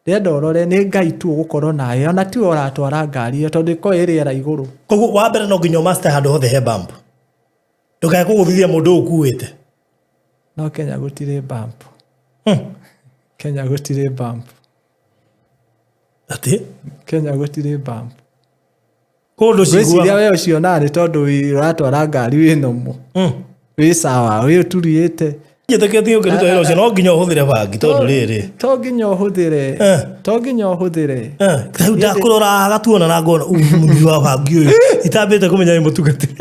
Ndĩrenda ũrore nĩ Ngai tu ũgũkorwo nawe, ona tiwe ũratwara ngari ĩyo tondũ ĩkoragwo ĩ rĩera igũrũ. Koguo wa mbere no nginya ũmaster handũ hothe he bump. Ndũkae kũgũthithia mũndũ ũyũ ũkuĩte. No Kenya gũtirĩ bump. Kenya gũtirĩ bump. Atĩ? Kenya gũtirĩ bump. Kũndũ Ngwĩciria ciguaga. we ũcionaga nĩ tondũ ũratwara ngari wĩ normal. Wĩ sawa, wĩ ũturiĩte. Njĩtĩkĩtie ũkĩruta wĩra ũcio no nginya ũhũthĩre bangi tondũ rĩrĩ. To nginya ũhũthĩre. To nginya ũhũthĩre. Rĩu ndakũrora gatuona na ngona ũyũ mũnyui wa bangi ũyũ itambĩte kũmenya nĩ mũtungatĩri.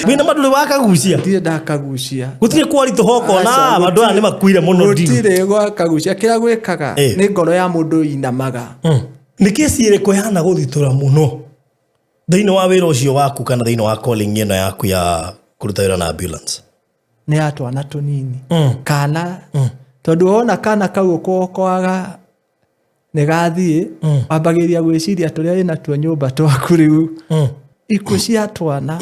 Wĩna mandũrĩ wakagucia? Ndirĩ ndakagucia. Gũtirĩ kwaritũha ũkona Aca, andũ aya nĩ makuire mũno ndiru. Gũtirĩ gwakagucia. Kĩrĩa gwĩkaga nĩ ngoro ya mũndũ inamaga. Nĩ kesi ĩrĩkũ yana gũthitũra mũno thĩinĩ wa wĩra ũcio waku kana thĩinĩ wa calling ĩno yaku ya kũruta wĩra na ambulance? Nĩ ya twana tũnini. Kana tondũ wona kana kau ũkwokoaga nĩ gathiĩ, wambagĩrĩria gwĩciria tũrĩa wĩnatuo nyũmba twaku rĩu. Ikuũ cia twana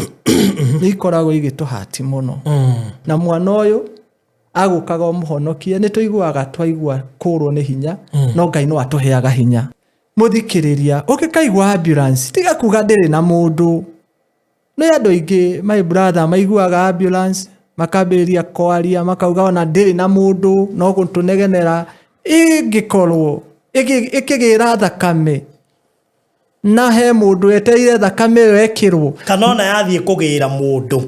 nĩ ikoragwo igĩtũhati mũno. Na mwana ũyũ agũkaga ũmũhonokie, nĩ tũiguaga twaigua kũrwo nĩ hinya, no Ngai no atũheaga hinya. Mũthikĩrĩria, ũngĩkaigua ambulance, tiga kuga ndĩrĩ na mũndũ. Nĩ andũ aingĩ, my brother, maiguaga ambulance, makambĩrĩria kwaria, makauga ona ndĩrĩ na mũndũ, no gũtũnegenera. Ĩngĩkorwo, ĩkĩgĩra thakame, na he mũndũ etereire thakame ĩyo ĩkĩrwo. Kana ona yathiĩ kũgĩra mũndũ.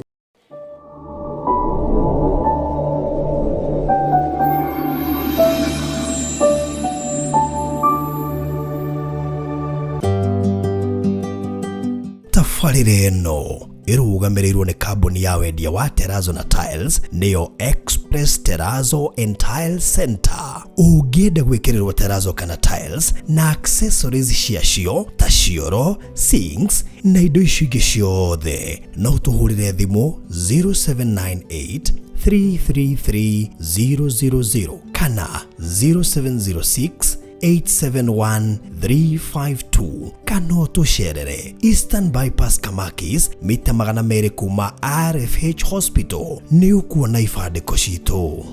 Tabarĩra ĩno ĩrũgamĩrĩirwo nĩ kambuni ya wendia wa Terrazzo na Tiles nĩyo Express Terrazzo and Tile Center. Ũngĩenda gwĩkĩrĩrwo terrazzo kana tiles na accessories ciacio ta cioro, sinks na indo icio ingĩ ciothe, no tũhũrĩre thimũ 0798 333 000 kana 0706 871 352 kana ũtũcerere Eastern Bypass Kamakis mita 200 kuma RFH Hospital nĩ ũkuona ibandĩko citũ.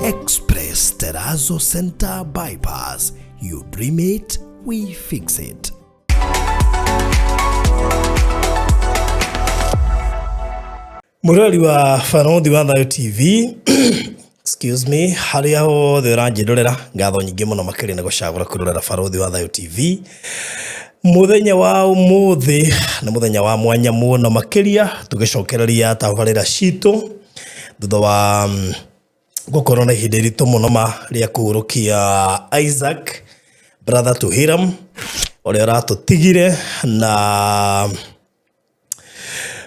Express Terrazzo Center Bypass, you dream it, we fix it. Mũrori wa Barothi wa Thayũ TV, excuse me, harĩa hothe ũranjĩrorera, ngatho nyingĩ mũno makĩria nĩ gũcagũra kwĩrorera Barothi wa Thayũ TV. Mũthenya wa ũmũthĩ nĩ mũthenya wa mwanya mũno makĩria tũgĩcokereria tabarĩra citũ thutha wa gũkorwo na ihinda iritũ mũno ma rĩa kũhurũkia Isaac brother to Hiram ũrĩa ũratũtigire na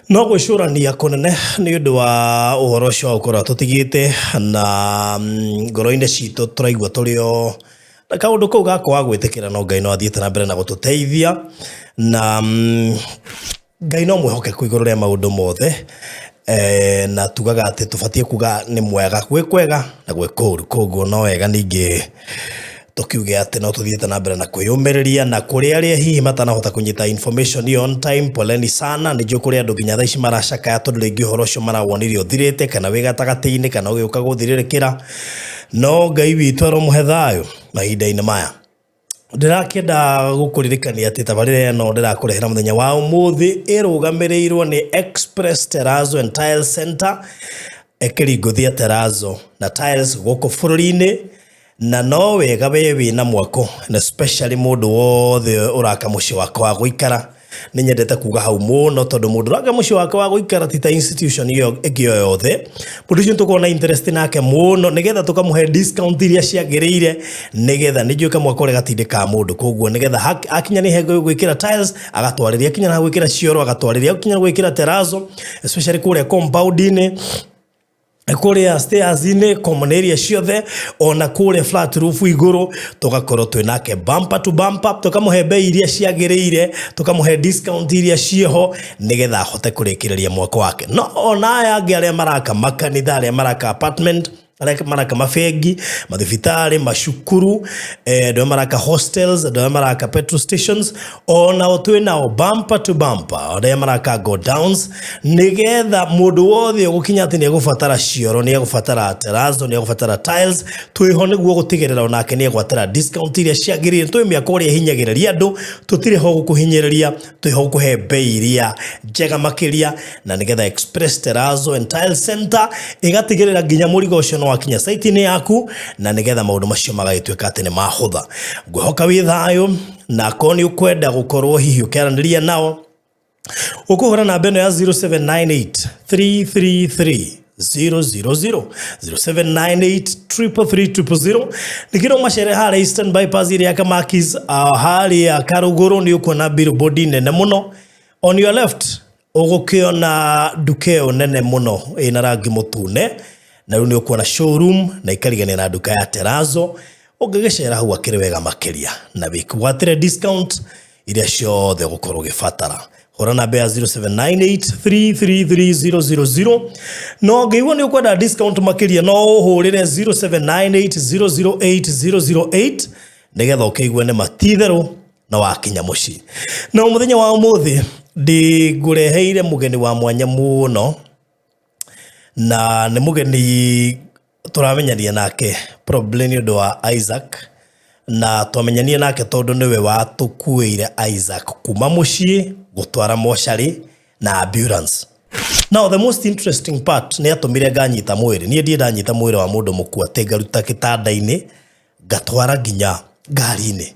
no gwĩcũrania kũnene nĩ ũndũ wa ũhoro ũcio wa gũkorwo atũtigĩte na ngoro-inĩ citũ tũraigua tũrĩ o na kaũndũ kau ga kwaga gwĩtĩkĩra, no Ngai no athiĩte na mbere na gũtũteithia na Ngai no mwĩhokeku igũrũ rĩa maũndũ mothe na tugaga atĩ tũbatiĩ kuga nĩ mwega gwĩ kwega na gwĩ kũũru, koguo no wega ningĩ tũkiuge atĩ no tũthiĩte na mbere na kwĩyũmĩrĩria na kũrĩ arĩa hihi matanahota kũnyita information ĩyo on time, poleni sana. Nĩ njũĩ kũrĩ andũ nginya thaa ici maracakaya tondũ rĩngĩ ũhoro ũcio marawonire ũthirĩte kana wĩ gatagatĩ-inĩ kana ũgĩũka gũthirĩrĩkĩra, no Ngai witũ aromũhe thayũ mahinda-inĩ maya. Ndĩrakĩenda gũkũririkania atĩ tabarĩra ĩno ndĩrakũrehera mũthenya wa ũmũthĩ ĩrũgamĩrĩirwo nĩ Express Terrazzo and Tile Center, ekĩri ngũthi ya terrazzo na tiles gũkũ bũrũri-inĩ, na no wega we wĩna mwako na especially mũndũ wothe ũraka mũciĩ wake wa gũikara. Nĩ nyendete kuga hau mũno tondũ mũndũ ũraka mũciĩ wake wa gũikara ti ta institution ĩyo ĩngĩ o yothe, mũndũ ũcio nĩtũkoragwo na interest nake mũno nĩgetha tũkamũhe discount iria ciagĩrĩire, nĩgetha nĩ njũĩ kamwaka ũrĩa gatindĩkaga mũndũ, koguo nĩgetha akinya nĩ gwĩkĩra tiles agatwarĩria, akinya na gwĩkĩra cioro agatwarĩria, akinya gwĩkĩra terrazzo especially kũrĩa compound-inĩ, kũrĩa stairs-inĩ, common area ciothe, ona kũrĩa flat roof igũrũ, tũgakorwo twĩ nake bumper to bumper, tũkamũhe bei iria ciagĩrĩire, tũkamũhe discount iria ciĩho, nĩgetha ahote kũrĩkĩrĩria mwako wake. No ona aya angĩ arĩa maraka makanitha, arĩa maraka apartment, Arĩa maraka mabengi, mathibitarĩ, macukuru, andũ arĩa maraka hostels, andũ arĩa maraka petrol stations, onao twĩ nao bumper to bumper, arĩa maraka go downs, nĩgetha mũndũ wothe ũgũkinya atĩ nĩ egũbatara cioro, nĩ egũbatara terrazzo, nĩ egũbatara tiles, twĩho nĩguo gũtigĩrĩra onake nĩ egwatĩra discount iria ciagĩrĩire. Twĩ mĩako ĩrĩa ĩhinyagĩrĩria andũ, tũtirĩ ho gũkũhinyĩrĩria, twĩho gũkũhe mbei iria njega makĩria, na nĩgetha Express Terrazzo and Tile Center ĩgatigĩrĩra nginya mũrigo ũcio nĩ wakinya site-inĩ yaku, na nĩgetha maũndũ macio magagĩtuĩka atĩ nĩ mahũtha. Ngwĩhoka wĩ thayũ, na akorwo nĩ ũkwenda gũkorwo hihi ũkĩaranĩria nao, ũkũhũra namba ĩno ya 0798 333 000, 0798 333 000. Ningĩ no macere harĩa Eastern Bypass ĩrĩa ya Kamakis, harĩa Karũgũrũ nĩ ũkuona billboard nene mũno. On your left ũgũkĩona nduka ĩyo nene mũno ĩna rangi mũtune, na rĩu nĩ ũkuona showroom na ikarigania na nduka ya Terrazzo. Ũngĩgĩcera hau akĩrĩ wega makĩria na wĩgwatĩre discount iria ciothe ũgũkorwo ũgĩbatara. Hũra namba ya 0798333000. No ũngĩigua nĩ ũkwenda discount makĩria, no ũhũrĩre 0798008008 nĩgetha ũkĩigue nĩ matitherũ na wakinya mũciĩ. Na mũthenya wa ũmũthĩ ndĩngũreheire mũgeni wa mwanya mũno, na nĩ mũgeni tũramenyania nake probably nĩ ũndũ wa Isaac, na twamenyanie nake tondũ nĩwe watũkuĩire Isaac kuma mũciĩ gũtwara mocarĩ na ambulance. Now the most interesting part nĩ atũmire nganyita mwĩrĩ. Niĩ ndiĩ ndanyita mwĩrĩ wa mũndũ mũkuo atĩ ngaruta gĩtanda-inĩ ngatwara nginya ngari-inĩ.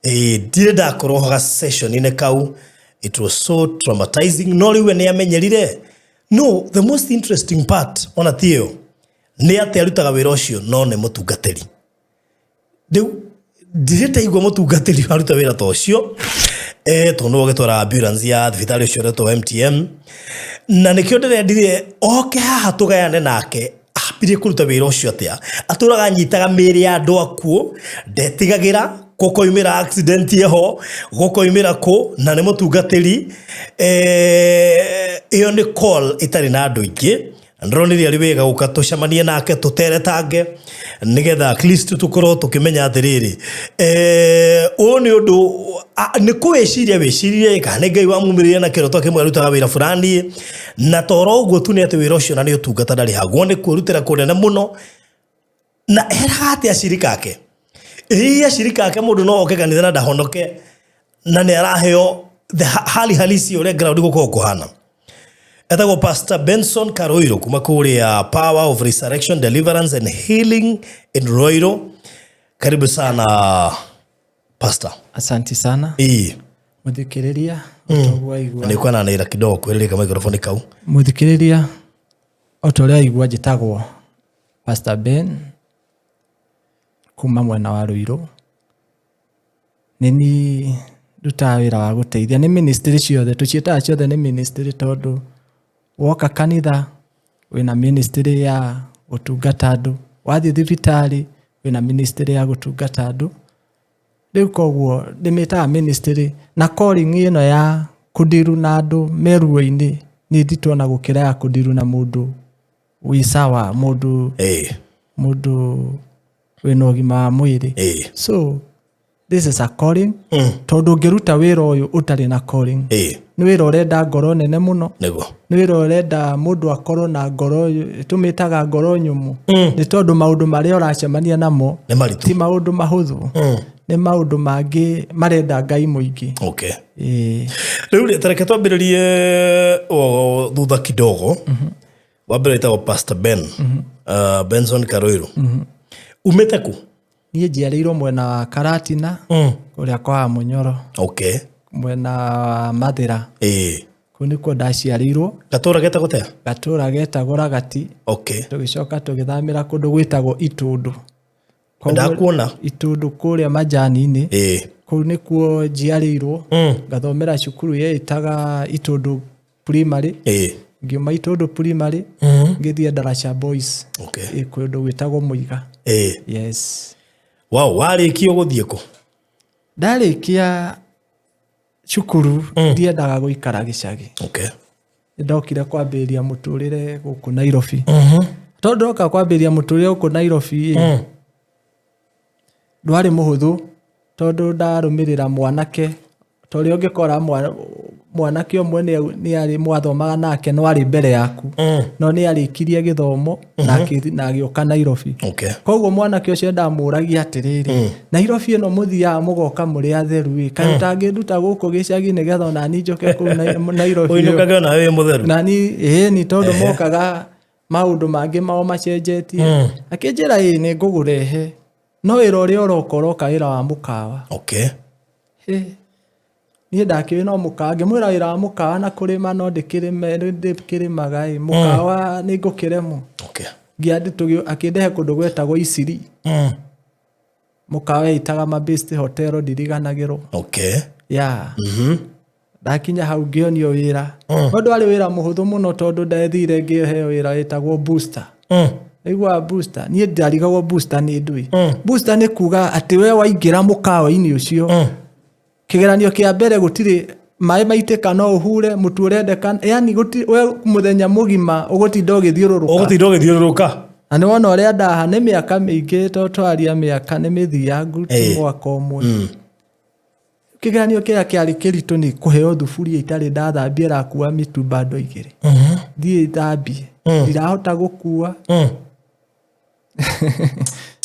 Ĩĩ, ndirĩ ndakorwo ho ga session-inĩ kau. It was so traumatizing. No rĩu we nĩ amenyerire. No the most interesting part ona ti ĩyo, nĩ atĩ arutaga wĩra ũcio no nĩ mũtungatĩri. Rĩu ndirĩ ndaigua mũtungatĩri waruta wĩra ta ũcio, tondũ nĩwe ũgĩtwara ambulance ya thibitarĩ ũcio ũretwo MTM, na nĩkĩo ndĩrendire oke haha tũgayane nake ambirie kũruta wĩra ũcio atĩa. Atũraga anyitaga mĩĩrĩ ya andũ akuũ, ndetigagĩra gũkoimĩra accident ĩho, gũkoimĩra kũ, na nĩ mũtungatĩri. Ĩyo nĩ call ĩtarĩ na andũ aingĩ, na ndĩronire arĩ wega gũka tũcemanie nake tũteretange nĩgetha at least tũkorwo tũkĩmenya atĩrĩrĩ, ũyũ nĩ ũndũ nĩ kũwĩciria wĩciririe kana nĩ Ngai wamumĩrĩire na kĩroto kĩmwe arutaga wĩra fulani, na toro ũguo tu nĩ atĩ wĩra ũcio na nĩ ũtungata ndarĩhagwo, nĩ kwĩrutĩra kũnene mũno. Na eraga atĩ acirika ake, ĩĩ acirika ake, mũndũ no oke kanitha na ndahonoke, na nĩ araheo the hali halisi ũrĩa ground gũkorwo kũhana. Etagwo Pastor Benson Karoiro kuma kũrĩa Power of Resurrection Deliverance and Healing in Ruiru. Karibu sana, Pastor. Asanti sana. Ĩĩ. Mũthikĩrĩria, ũtoguo aigua. Nĩ kwananĩra kidogo kwĩrĩrĩka microphone kau. Mũthikĩrĩria, o ta ũrĩa aigua, njĩtagwo Pastor Ben kuma mwena wa Ruiru. Nĩ niĩ ndutaga wĩra wa gũteithia, nĩ ministry ciothe tũciĩtaga ciothe nĩ ministry, tondũ woka kanitha wĩna ministry ya gũtungata andũ, wathiĩ thibitarĩ wĩna ministry ya gũtungata andũ. Rĩu koguo ndĩmĩtaga ministry, na calling ĩno ya kũndiru na andũ me ruo-inĩ nĩ nditũ ona gũkĩra ya kũndiru na mũndũ wĩ sawa, mũndũ mũndũ wĩna ũgima wa mwĩrĩ. So this is a calling, tondũ ũngĩruta wĩra ũyũ ũtarĩ na calling, nĩ wĩra ũrenda ngoro nene mũno. Nĩ wĩra ũrenda mũndũ akorwo na ngoro, tũmĩtaga ngoro nyũmũ, nĩ tondũ maũndũ marĩa ũracemania namo nĩ maritũ, ti maũndũ mahũthũ, nĩ maũndũ mangĩ marenda Ngai mũingĩ. Ĩĩ. Rĩu rĩ, tareke twambĩrĩrie o thutha kidogo. Wa mbere ĩtagwo Pastor Ben, Benson Karoiro. Umĩte kũ? Niĩ njiarĩirwo mwena wa Karatina, kũrĩa kwa Mũnyoro, mwena wa Mathĩra. Kũu nĩkuo ndaciarĩirwo. Gatũra getagwo tea? Gatũra getagwo Ragati. Tũgĩcoka tũgĩthamĩra kũndũ gwĩtagwo Itũndũ. Ndakuona. Itũndũ kũrĩa majani-inĩ. Kũu nĩkuo njiarĩirwo. Ngathomera cukuru yeĩtaga Itũndũ Primary. Ngiuma Itũndũ Primary, ngĩthiĩ Ndaraca Boys, ĩ kũndũ gwĩtagwo Mũiga. Yes. Wow, warĩkia ũgũthiĩ kũ? Ndarĩkia cukuru, ndiendaga gũikara gĩcagi. Nĩndokire kwambĩrĩria mũtũrĩre gũkũ Nairobi. Tondũ ndoka kwambĩrĩria mũtũrĩre gũkũ Nairobi ĩ, ndwarĩ mũhũthũ tondũ ndarũmĩrĩra mwanake ta ũrĩa ũngĩkora mwanake ũmwe nĩ arĩ mwathomaga nake no arĩ mbere yaku, no nĩ arĩkirie gĩthomo na agĩũka Nairobi. Koguo mwanake ũcio ndamũragia atĩrĩrĩ, Nairobi ĩno mũthiaga mũgoka mũrĩ atheru ĩ, kaĩ ũtangĩnduta gũkũ gĩcagi nĩgetha onani njoke kũu Nairobi ĩyo? Ũinũkage ona wĩ mũtheru. Nani ĩni, tondũ mokaga maũndũ mangĩ mao macenjetie. Akĩnjĩra, ĩ nĩ ngũgũrehe, no wĩra ũrĩa ũroka ũroka wĩra wa mũkawa. Hĩ, niĩ ndakĩũĩ no mũkawa, ngĩmwĩra wĩra wa mũkawa na kũrĩma no ndĩkĩrĩme, ndĩkĩrĩmaga ĩ, mũkawa nĩ ngũkĩremwo. Akĩndehe kũndũ gwetagwo Isiri. Mũkawa ĩtaga Mabest Hotel, ndiriganagĩrwo. Ya ndakinya hau ngĩonio wĩra, no ndwarĩ wĩra mũhũthũ mũno tondũ ndethire ngĩheo wĩra wĩtagwo booster. Aiguaga booster, niĩ ndarigagwo booster nĩ ndũĩ. Booster nĩ kuga atĩ we waingĩra mũkawa-inĩ ũcio, kĩgeranio kĩa mbere gũtirĩ maĩ maitĩka no ũhure mũtu ũrendeka, yani gũtirĩ, we mũthenya mũgima ũgũtinda ũgĩthiũrũrũka. Ũgũtinda ũgĩthiũrũrũka. Na nĩ wona ũrĩa ndaha nĩ mĩaka mĩingĩ, to twaria mĩaka nĩ mĩthiangu, ti mwaka ũmwe. Kĩgeranio kĩrĩa kĩarĩ kĩritũ nĩ kũheo thuburia itarĩ ndathambia ĩrakua mĩtu bando igĩrĩ, thiĩ thambie, ndirahota gũkua.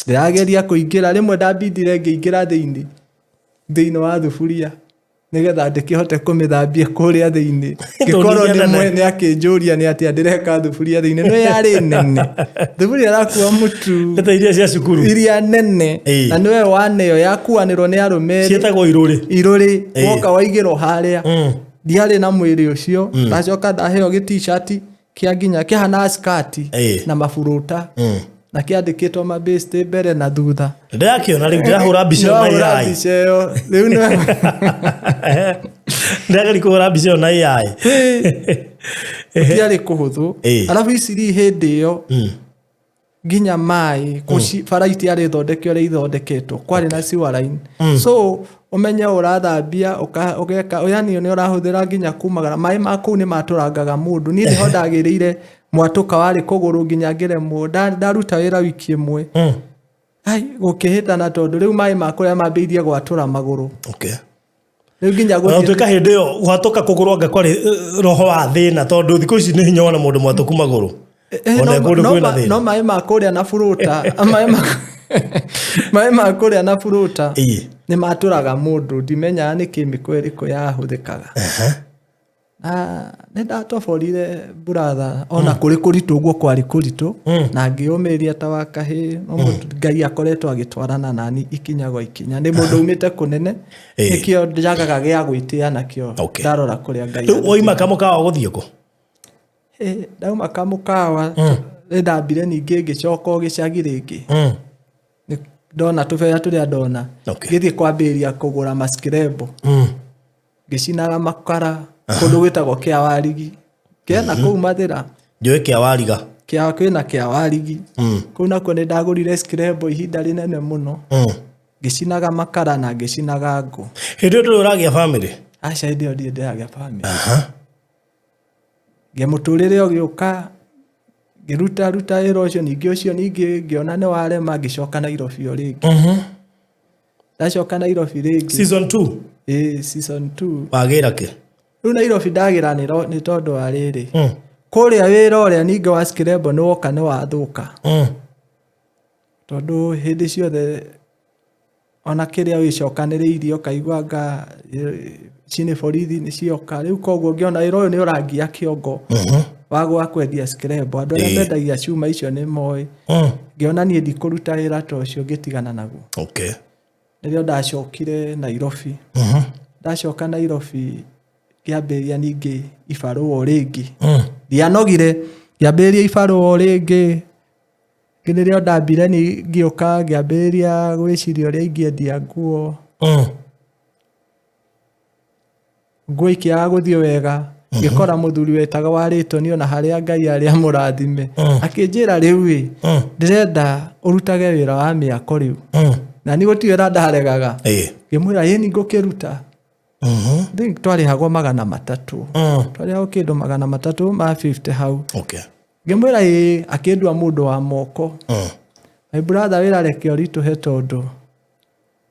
Ndĩrageria kũingĩra, rĩmwe ndambindire ngĩingĩra thĩinĩ wa thuburia nĩgetha ndĩkĩhote kũmĩthambia kũrĩa thĩinĩ, ngĩkorwo nĩ nĩ nene. Mwene akĩnjũria nĩ atĩa ndĩreka thuburia thĩinĩ, no yarĩ nene, thuburia ĩrakua mũtu. Nĩ ta iria cia cukuru. Iria nene. Na nĩwe waneo yakuanĩrwo nĩ arũme erĩ. Ciĩtagwo irũrĩ. Irũrĩ. Woka waigĩrwo harĩa, ndiarĩ na mwĩrĩ ũcio. Ndacoka ndaheo gĩ t-shirt kĩa nginya kĩhana skati na maburuta na kĩandĩkĩtwo mabĩstĩ mbere na thutha. Ndĩrakĩona rĩu, ndĩrahũra mbica ĩyo na Ndĩrahũra AI. Mbica ĩyo rĩu Ndĩrageria kũhũra mbica ĩyo na AI. Gũtiarĩ kũhũthũ. Arabu iciri hĩndĩ ĩyo nginya maĩ bara itiarĩ thondeke ũrĩa ithondeketwo, kwarĩ na sewer line, so ũmenye ũrathambia ũgeka, yani nĩ ũrahũthĩra nginya kumagara, maĩ ma kũu nĩ matũrangaga mũndũ. Niĩ nĩho ndagĩrĩire mwatũka warĩ kũgũrũ nginya ngĩremwo. Ndaruta wĩra wiki ĩmwe, ai gũkĩhĩtana, tondũ rĩu maĩ ma kũrĩa mambĩirie gwatũra magũrũ. Rĩu nginya Ona gũthiĩ gũtuĩka hĩndĩ ĩyo gwatũka kũgũrũ anga kwarĩ roho wa thĩna, tondũ thikũ ici nĩ hinya wona mũndũ mwatũku magũrũ. Ona kũndũ kwĩna thĩna. No maĩ ma kũrĩa na buruta, maĩ ma kũrĩa na buruta nĩ matũraga mũndũ, ndimenyaga nĩ kĩmĩko ĩrĩkũ yahũthĩkaga. Na nĩ ndatoborire, brother, ona kũrĩ kũritũ ũguo kwarĩ kũritũ, na ngĩũmĩria ta wa kahĩĩ. No Ngai akoretwo agĩtwarana nani ikinya gwa ikinya, nĩ mũndũ umĩte kũnene. Nĩkĩo njagaga gĩa gwĩtĩa nakĩo. Ndarora kũrĩa Ngai Rĩu waima kamũkawa gũthiĩ kũ? Ndauma kamũkawa nĩ ndambire ningĩ ngĩcoka o gĩcagi rĩngĩ. Nĩ ndona tũbeca tũrĩa ndona, ngĩthiĩ kwambĩrĩria kũgũra maskirembo, ngĩcinaga makara kũndũ gwĩtagwo Kĩawarigi, kena kũu Mathĩra. Njũĩ kĩa wariga. Kĩa kwĩna Kĩawarigi kũu, nakuo nĩ ndagũrire skirembo ihinda rĩnene mũno, ngĩcinaga makara na ngĩcinaga ngũ. Hĩndĩ ĩyo ndũrĩ ũragĩa bamĩrĩ? Aca, hĩndĩ ĩyo ndirĩ ndĩragĩa bamĩrĩ. Ngĩmũtũrĩre ũgĩũka, ngĩruta ruta wĩra ũcio ningĩ, ũcio ningĩ ngĩona nĩ warema, ngĩcoka Nairobi o rĩngĩ. Ndacoka Nairobi rĩngĩ. Season 2. Ĩĩ, season 2. Wagĩra kĩ? Rĩu Nairobi ndagĩra nĩ tondũ wa rĩrĩ, kũrĩa wĩra ũrĩa ningĩ wa skirembo nĩ woka nĩ wathũka, tondũ hĩndĩ ciothe ona kĩrĩa wĩcokanĩrĩirie ũkaigua anga ici nĩ borithi nĩ cioka. Rĩu koguo ngĩona wĩra ũyũ nĩ ũrangia kĩongo wa gwa kwendia skirembo, andũ arĩa mendagia cuma icio nĩ moĩ. Ngĩona niĩ ndikũruta wĩra ta ũcio, ngĩtigana naguo. Nĩrĩo ndacokire Nairobi. Ndacoka Nairobi ngĩambĩrĩria ningĩ ibarũa o rĩngĩ. Ndianogire, ngĩambĩrĩria ibarũa o rĩngĩ. Nĩrĩo ndambire ni ngĩũka ngĩambĩrĩria gwĩciria ũrĩa ingĩendia nguo. Nguo ikĩaga gũthiĩ wega, ngĩkora mũthuri wetagwo Warĩtoni, ona harĩa Ngai arĩ amũrathime, akĩnjĩra, rĩu ĩ, ndĩrenda ũrutage wĩra wa mĩako rĩu. Na ni gũtirĩ wĩra ndaregaga. Ngĩmwĩra ĩ ni ngũkĩruta. I think twarĩhagwo 300. Twarĩhagwo kĩndũ 350 hau. Ngĩmwĩra ĩĩ, akĩndua mũndũ wa moko. My brother, wĩra reke ũritũhe tondũ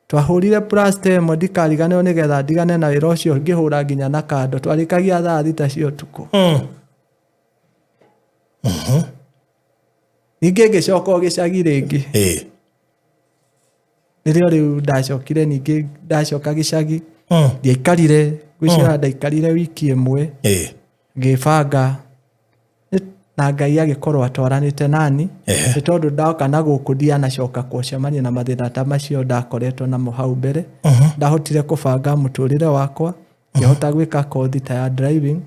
twahũrire plasta ĩmwe, ndikariganĩrwo, nĩgetha ndigane na wĩra ũcio ngĩhũra nginya na kando, twarĩkagia thaa 6 cia ũtukũ. Ningĩ ngĩcoka o gĩcagi rĩngĩ. Nĩrĩo rĩu ndacokire, ningĩ ndacoka gĩcagi, ndiaikarire, ngwĩciria ndaikarire wiki ĩmwe. Ngĩbanga na Ngai agĩkorwo atwaranĩte nani, nĩ tondũ ndoka na gũkũ ndianacoka gũcemania na mathĩna ta macio ndakoretwo namo hau mbere. Ndahotire kũbanga mũtũrĩre wakwa, ngĩhota gwĩka kothi ta ya driving,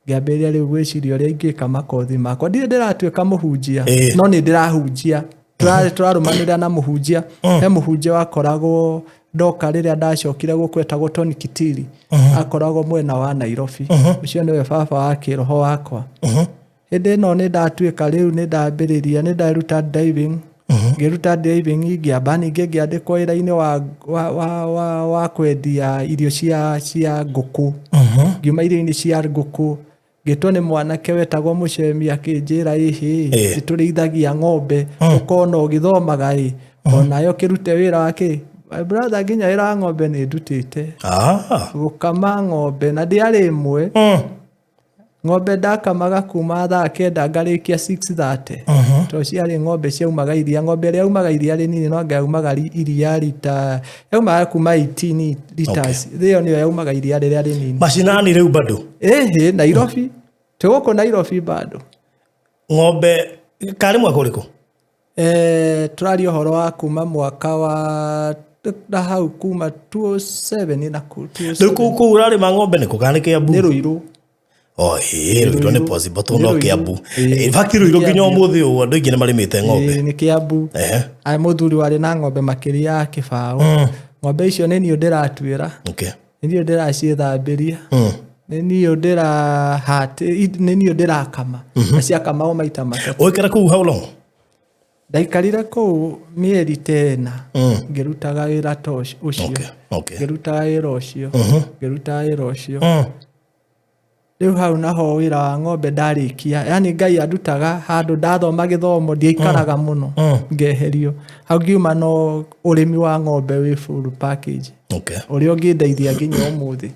ngĩambĩrĩria rĩu gwĩciria ũrĩa ingĩka makothi makwa. Ndirĩ ndĩratuĩka mũhunjia, no nĩ ndĩrahunjia. Tũrarũmanĩrĩra na mũhunjia, he mũhunjia wakoragwo ndoka rĩrĩa ndacokire gũkũ, etagwo Tony Kitili, akoragwo mwena wa Nairobi. Ũcio nĩwe baba wa kĩroho wakwa. Hĩndĩ ĩno nĩ ndatuĩka rĩu nĩ ndambĩrĩria, nĩ ndaruta driving, ngĩruta driving, ngĩamba ningĩ ngĩandĩkwo wĩra-inĩ wa kwendia irio cia ngũkũ. Ngiuma irio-inĩ cia ngũkũ, ngĩtwo nĩ mwanake wetagwo Mũcemi, akĩnjĩra, ĩhĩ, nĩ tũrĩithagia ng'ombe, ũkona ũgĩthomaga ĩ onayo ũkĩrute wĩra wake. My brother, nginya wĩra wa ng'ombe nĩ ndutĩte. Gũkama ng'ombe, na ndĩarĩ ĩmwe. Ng'ombe ndakamaga kuma thaa 9 ngarĩkia 6:30, tondũ ciarĩ ng'ombe ciaumaga iria. Ng'ombe ĩrĩa yaumaga iria rĩnini no anga yaumaga iria rita yaumaga kuma 18 liters, ĩyo nĩyo yaumaga iria rĩrĩa rĩnini. Macinani rĩu bado? Ĩhĩ, Nairobi, twĩ gũkũ Nairobi bado. Ng'ombe karĩ mwaka ũrĩkũ? Tũraria ũhoro wa kuma mwaka wa na hau kuma 2007 na kũ Rĩu kũu ũrarĩma ng'ombe nĩ kũ, kana nĩ Kĩambu? Nĩ Rũirũ. Oh, ĩĩ, Rũirũ nĩ Rũirũ. possible tondũ Nĩ no Rũirũ. Kĩambu. Ĩĩ. In fact, Rũirũ Nĩ nginya Kĩambu. ũmũthĩ ũyũ andũ aingĩ nĩ marĩmĩte ng'ombe. Ĩĩ, nĩ Kĩambu. Aya mũthuri warĩ na ng'ombe makĩria ya 20. Ng'ombe icio nĩ niĩ ndĩratuĩra, nĩ niĩ ndĩraciĩthambĩria, nĩ niĩ ndĩrahatĩ, nĩ niĩ ndĩrakama, na ciakamagwo maita 3. Ũikara kũu how long? Ndaikarire kũu mĩeri ta 4 ngĩrutaga wĩra ta ũcio. Ngĩrutaga wĩra ũcio, ngĩrutaga wĩra ũcio. Rĩu hau naho wĩra wa ng'ombe ndarĩkia, yani Ngai andutaga handũ ndathoma gĩthomo, ndiaikaraga mũno, ngeherio hau, ngiuma no ũrĩmi wa ng'ombe wĩ full package, ũrĩa ũngĩndeithia nginya ũmũthĩ.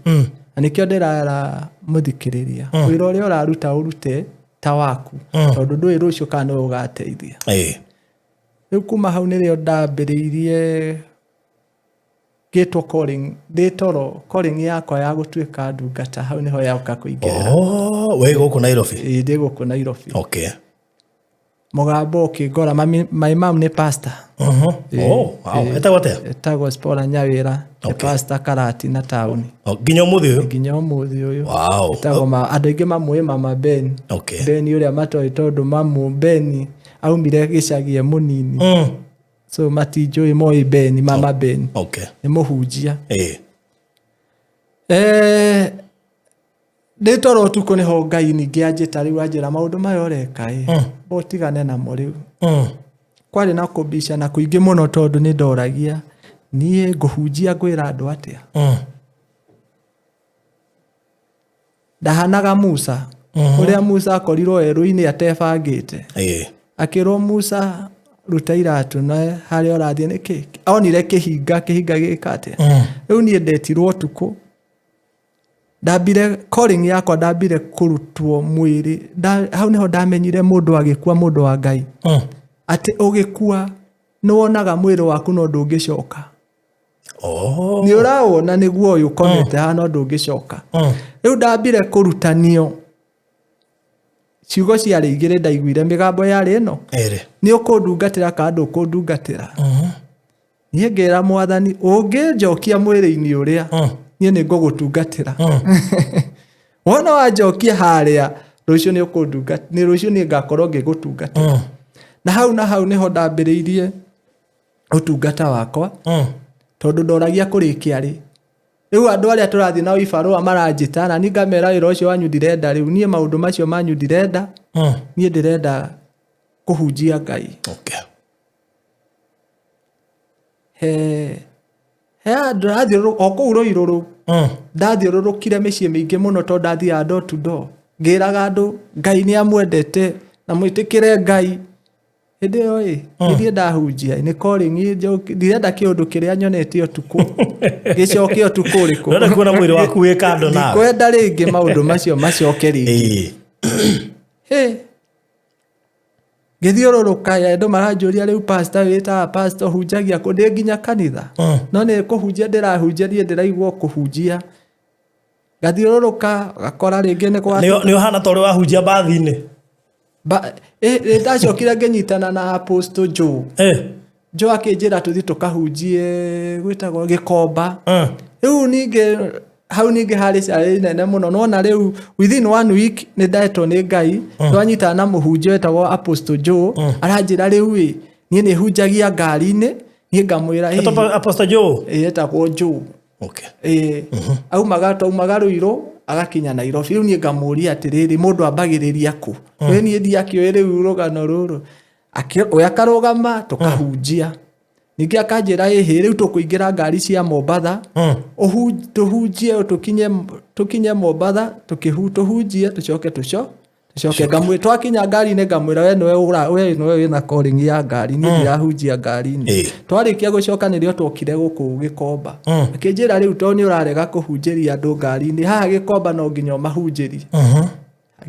Na nĩkĩo ndĩrara mũthikĩrĩria, wĩra ũrĩa ũraruta ũrute ta waku, tondũ ndũĩ rũciũ kana nĩwe ũgateithia. Rĩu kuma hau nĩrĩo ndambĩrĩirie ngĩtwo calling ndĩ toro, calling yakwa ya gũtuĩka ndungata hau nĩho yoka kũingĩrĩra. Oh, wĩ gũkũ Nairobi? Ĩĩ, ndĩ gũkũ Nairobi. Mũgambo ũkĩngora. My mom nĩ pastor. Oh, wow. Etagwo atĩa? Etagwo Spora Nyawĩra, nĩ pastor Karatina taũni. Oh, nginya ũmũthĩ ũyũ? Nginya ũmũthĩ ũyũ. Etagwo andũ aingĩ mamũĩ Mama Ben. Ben ũrĩa matoĩ, tondũ mamu Ben aumire gĩcagi e mũnini, so matinjũĩ, moĩ Ben, Mama Ben. Nĩ mũhunjia. Ndĩ toro ũtukũ nĩho Ngai ningĩ anjĩta rĩu, anjĩra, maũndũ maya ũreka ĩ, ũtigane namo rĩu. Kwarĩ na kũbicana kũingĩ mũno, tondũ nĩ ndoragia, niĩ ngũhunjia ngwĩra andũ atĩa? Ndahanaga Musa, ũrĩa Musa akorirwo werũ-inĩ atebangĩte, akĩrwo, "Musa, ruta iratũ na harĩa ũrathiĩ nĩkĩ?" Onire kĩhinga, kĩhinga gĩka atĩa? Rĩu niĩ ndetirwo ũtukũ, ndambire calling yakwa, ndambire kũrutwo mwĩrĩ. Hau nĩho ndamenyire mũndũ agĩkua, mũndũ wa Ngai, atĩ ũgĩkua nĩ wonaga mwĩrĩ waku no ndũngĩcoka. Nĩ ũrawona nĩguo ũyũ ũkomete haha, no ndũngĩcoka. Rĩu ndambire kũrutanio ciugo ciarĩ igĩrĩ ndaiguire, mĩgambo yarĩ ĩno: Ĩrĩ. "Nĩ ũkũndungatĩra kana ndũkũndungatĩra?" Niĩ ngĩra Mwathani, ũngĩnjokia mwĩrĩ-inĩ ũrĩa, niĩ nĩ ngũgũtungatĩra. Wona wanjokia harĩa rũciũ nĩ ũkũndungatĩra, nĩ rũciũ niĩ ngakorwo ngĩgũtungatĩra. Na hau nĩho ndambĩrĩirie ũtungata wakwa, tondũ ndoragia kũrĩkia rĩ. Rĩu andũ arĩa tũrathiĩ nao ibarũa maranjĩta, na niĩ ngamera, wĩra ũcio wanyu ndirenda rĩu niĩ, maũndũ macio manyu ndirenda. Niĩ ndĩrenda kũhunjia Ngai. He andũ o kũu Rũirũ rũu. Ndathiũrũrũkire mĩciĩ mĩingĩ mũno, tondũ ndathiaga door to door ngĩraga andũ Ngai nĩ amwendete. Na mwĩtĩkĩre Ngai. Hĩndĩ ĩyo ĩ, nĩ niĩ ndahunjia, nĩ calling ndirenda kĩũndũ kĩrĩa nyonete ũtukũ gĩcoke ũtukũ ũrĩkũ. Ndũrenda kuona mwĩrĩ waku wĩ kando nawe. Ndikwenda rĩngĩ maũndũ macio macoke rĩngĩ. Hĩ, ngĩthiũrũrũka, andũ maranjũria, rĩu pastor, wĩtaga pastor, ũhunjagia kũ? Ndĩ nginya kanitha, no nĩ kũhunjia ndĩrahunjia, niĩ ndĩraigua kũhunjia. Ngathiũrũrũka, gakora rĩngĩ nĩ gwa Nĩ ũhana ta ũrĩa wahunjia mbathi-inĩ. Ndacokire ngĩnyitana na Apostle Joe. Joe akĩnjĩra tũthiĩ tũkahunjie gwĩtagwo Gĩkomba. Rĩu ningĩ hau ningĩ harĩ challenge nene mũno, nona rĩu within one week nĩ ndetwo nĩ Ngai, twanyitana na mũhunjia wetagwo Apostle Joe. Aranjĩra rĩu ĩ, niĩ nĩ hunjagia ngari-inĩ, niĩ ngamwĩra Etagwo Apostle Joe? Ĩ, etagwo Joe. Ĩ, aumaga, twaumaga Ruiru agakinya Nairobi. Rĩu niĩ ngamũria atĩrĩrĩ, mũndũ ambagĩrĩria kũ? Ĩ, niĩ ndiakĩũĩ rĩu rũgano rũrũ. We akarũgama tũkahunjia. Ningĩ akanjĩra, ĩhĩ, rĩu tũkũingĩra ngari cia Mombatha, tũhunjie tũkinye Mombatha, tũhunjie, tũcoke tũcoke. Twakinya ngari-inĩ ngamwĩra, we nĩwe we nĩwe wĩna calling ya ngari, niĩ ndirahunjia ngari-inĩ. Twarĩkia gũcoka nĩrĩo twokire gũkũ Gĩkomba. Akĩnjĩra rĩu tondũ nĩ ũrarega kũhunjĩria andũ ngari-inĩ haha Gĩkomba, no nginya ũmahunjĩrie.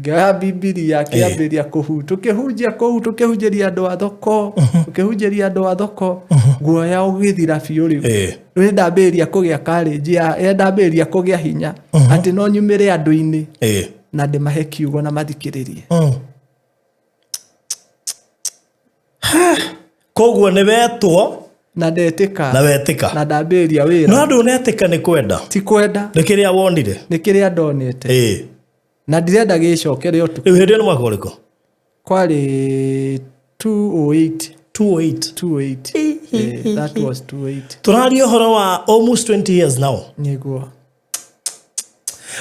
Ngĩoya Bibilia, akĩambĩrĩria tũkĩhunjia kũu, tũkĩhunjĩria andũ a thoko, tũkĩhunjĩria andũ a thoko, guoya ũgĩthira biũ. Rĩu rĩu ndambĩrĩria kũgĩa courage ya ndambĩrĩria kũgĩa hinya atĩ no nyumĩre andũ-inĩ na ndĩmahe kiugo na mathikĩrĩrie. Koguo nĩ wetwo na ndetĩka. Na wetĩka. Na ndambĩrĩria wĩra. No andũ unetĩka nĩ kwenda. Ti kwenda. Nĩ kĩrĩa wonire. Nĩ kĩrĩa ndonete. Na ndirenda gĩcokere ũtukũ. Rĩu hĩndĩ ĩyo nĩ mwaka ũrĩkũ? Kwarĩ 208. 208. 208. That was 208. Tũraria ũhoro wa almost 20 years now. Nĩguo.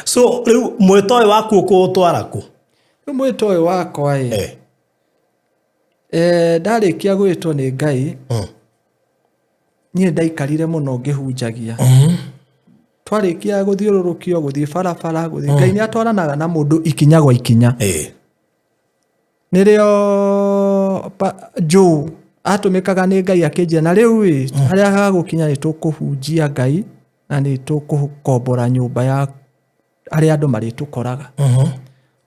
So rĩu mwĩto ũyũ waku ũkũũtwara kũ? Rĩu mwĩto ũyũ wakwa ĩ, ndarĩkia gwĩtwo nĩ Ngai, niĩ ndaikarire mũno ngĩhunjagia. Twarĩkia gũthiũrũrũkio, gũthiĩ barabara, gũthiĩ, Ngai nĩ atwaranaga na mũndũ ikinya gwa ikinya. Nĩrĩo Joe atũmĩkaga nĩ Ngai akĩnjĩra, na rĩu ĩ, harĩa hagũkinya nĩ tũkũhunjia Ngai na nĩ tũkũkombora nyũmba ya harĩa andũ marĩtũkoraga.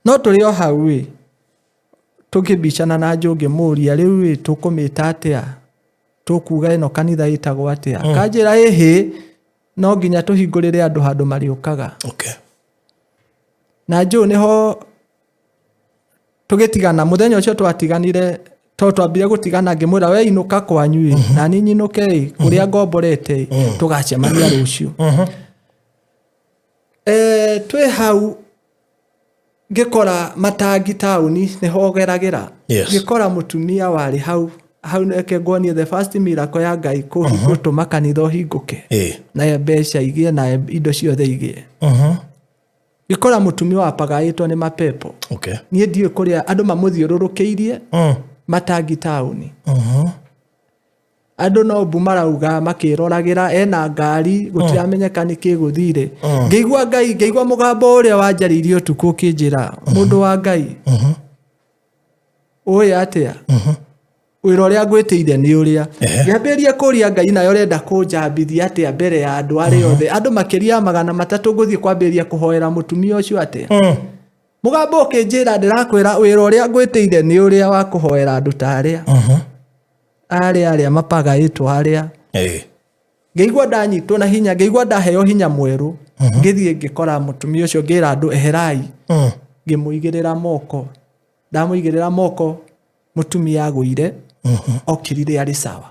No tũrĩ o hau ĩ, tũkĩbicana na Joe, ngĩmũria, rĩu ĩ, tũkũmĩta atĩa, tũkuga ĩno kanitha ĩtagwo atĩa? Kanjĩra, ĩhĩ, no nginya tũhingũrĩre andũ handũ marĩũkaga. Na Joe nĩho tũgĩtigana. Mũthenya ũcio twatiganire, tondũ twambire gũtigana, ngĩmwĩra, we inũka kwanyu ĩ, na niĩ nyinũke ĩ kũrĩa ngomborete ĩ, tũgacemania rũciũ. Twĩ hau ngĩkora matangi taũni nĩho geragĩra. Ngĩkora mũtumia warĩ hau hau. Reke nguonie the first miracle ya Ngai gũtũma kanitha ũhingũke na mbeca igĩe na indo ciothe igĩe. Ngĩkora mũtumia wapagaĩtwo nĩ mapepo. Niĩ ndiũĩ kũrĩa andũ mamũthiũrũrũkĩirie matangi taũni. Andũ no mbu marauga makĩroragĩra, ena ngari, gũtiramenyeka nĩ kĩ gũthire. Ngĩigua Ngai, ngĩigua mũgambo ũrĩa wanjarĩirie ũtukũ ũkĩnjĩra, mũndũ wa Ngai, ũĩ atĩa wĩra ũrĩa ngwĩtĩire nĩ ũrĩa. Ngĩambĩrĩria kũria Ngai, nayo ũrenda kũnjambithia atĩa mbere ya andũ arĩa othe, andũ makĩria ya 300, ngũthiĩ kwambĩrĩria kũhoera mũtumia ũcio atĩa? Mũgambo ũkĩnjĩra, ndĩrakwĩra wĩra ũrĩa ngwĩtĩire nĩ ũrĩa wa kũhoera andũ ta arĩa arĩa mapagaĩtwo arĩa. Ngĩigua ndanyitwo na hinya, ngĩigua ndaheo hinya mwerũ. Ngĩthiĩ ngĩkora mũtumia ũcio, ngĩra andũ eherai, ngĩmũigĩrĩra moko. Ndamũigĩrĩra moko, mũtumia agũire, okĩrire arĩ sawa.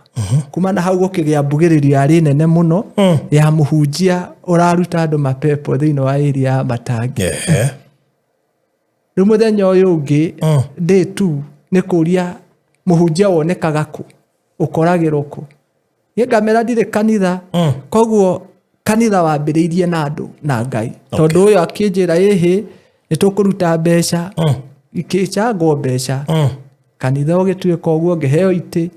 Kuma na hau gũkĩgĩa mbugĩrĩrio yarĩ nene mũno ya mũhunjia ũraruta andũ mapepo thĩinĩ wa area ya Matangi. Rĩu mũthenya ũyũ ũngĩ, day two, nĩ kũria mũhunjia wonekaga kũ, ũkoragĩrwo kũ. Niĩ ngamera ndirĩ kanitha. Koguo kanitha wambĩrĩirie na andũ na Ngai, tondũ ũyũ akĩnjĩra, ĩhĩ, nĩ tũkũruta mbeca, ikĩcangwo mbeca, kanitha ũgĩtuĩka ũguo, ngĩheo itĩ.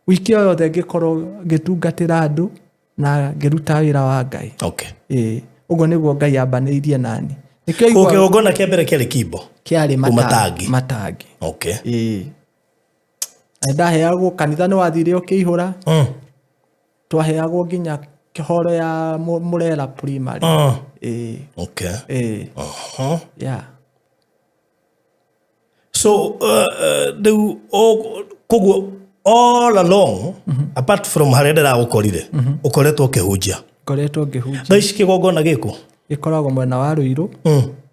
Wiki o yothe ngĩkorwo ngĩtungatĩra andũ na ngĩruta wĩra wa Ngai. Ĩĩ, ũguo nĩguo Ngai ambanĩirie nani. Nĩkĩo Kũ igua kĩgongona kĩa mbere kĩarĩ Kimbo? Kĩarĩ Kũ Matangi. Matangi. Okay. Ĩĩ. Na ndaheagwo kanitha nĩ wathire ũkĩihũra. Twaheagwo nginya kĩhoro ya Murera Primary. Ĩĩ. Ĩĩ. Yeah. So rĩu koguo all along, apart from harĩa ndĩragũkorire, ũkoretwo ũkĩhunjia? Ngoretwo ngĩhunjia. Thaa ici kĩgongona gĩkũ? Gĩkoragwo mwena wa Ruiru,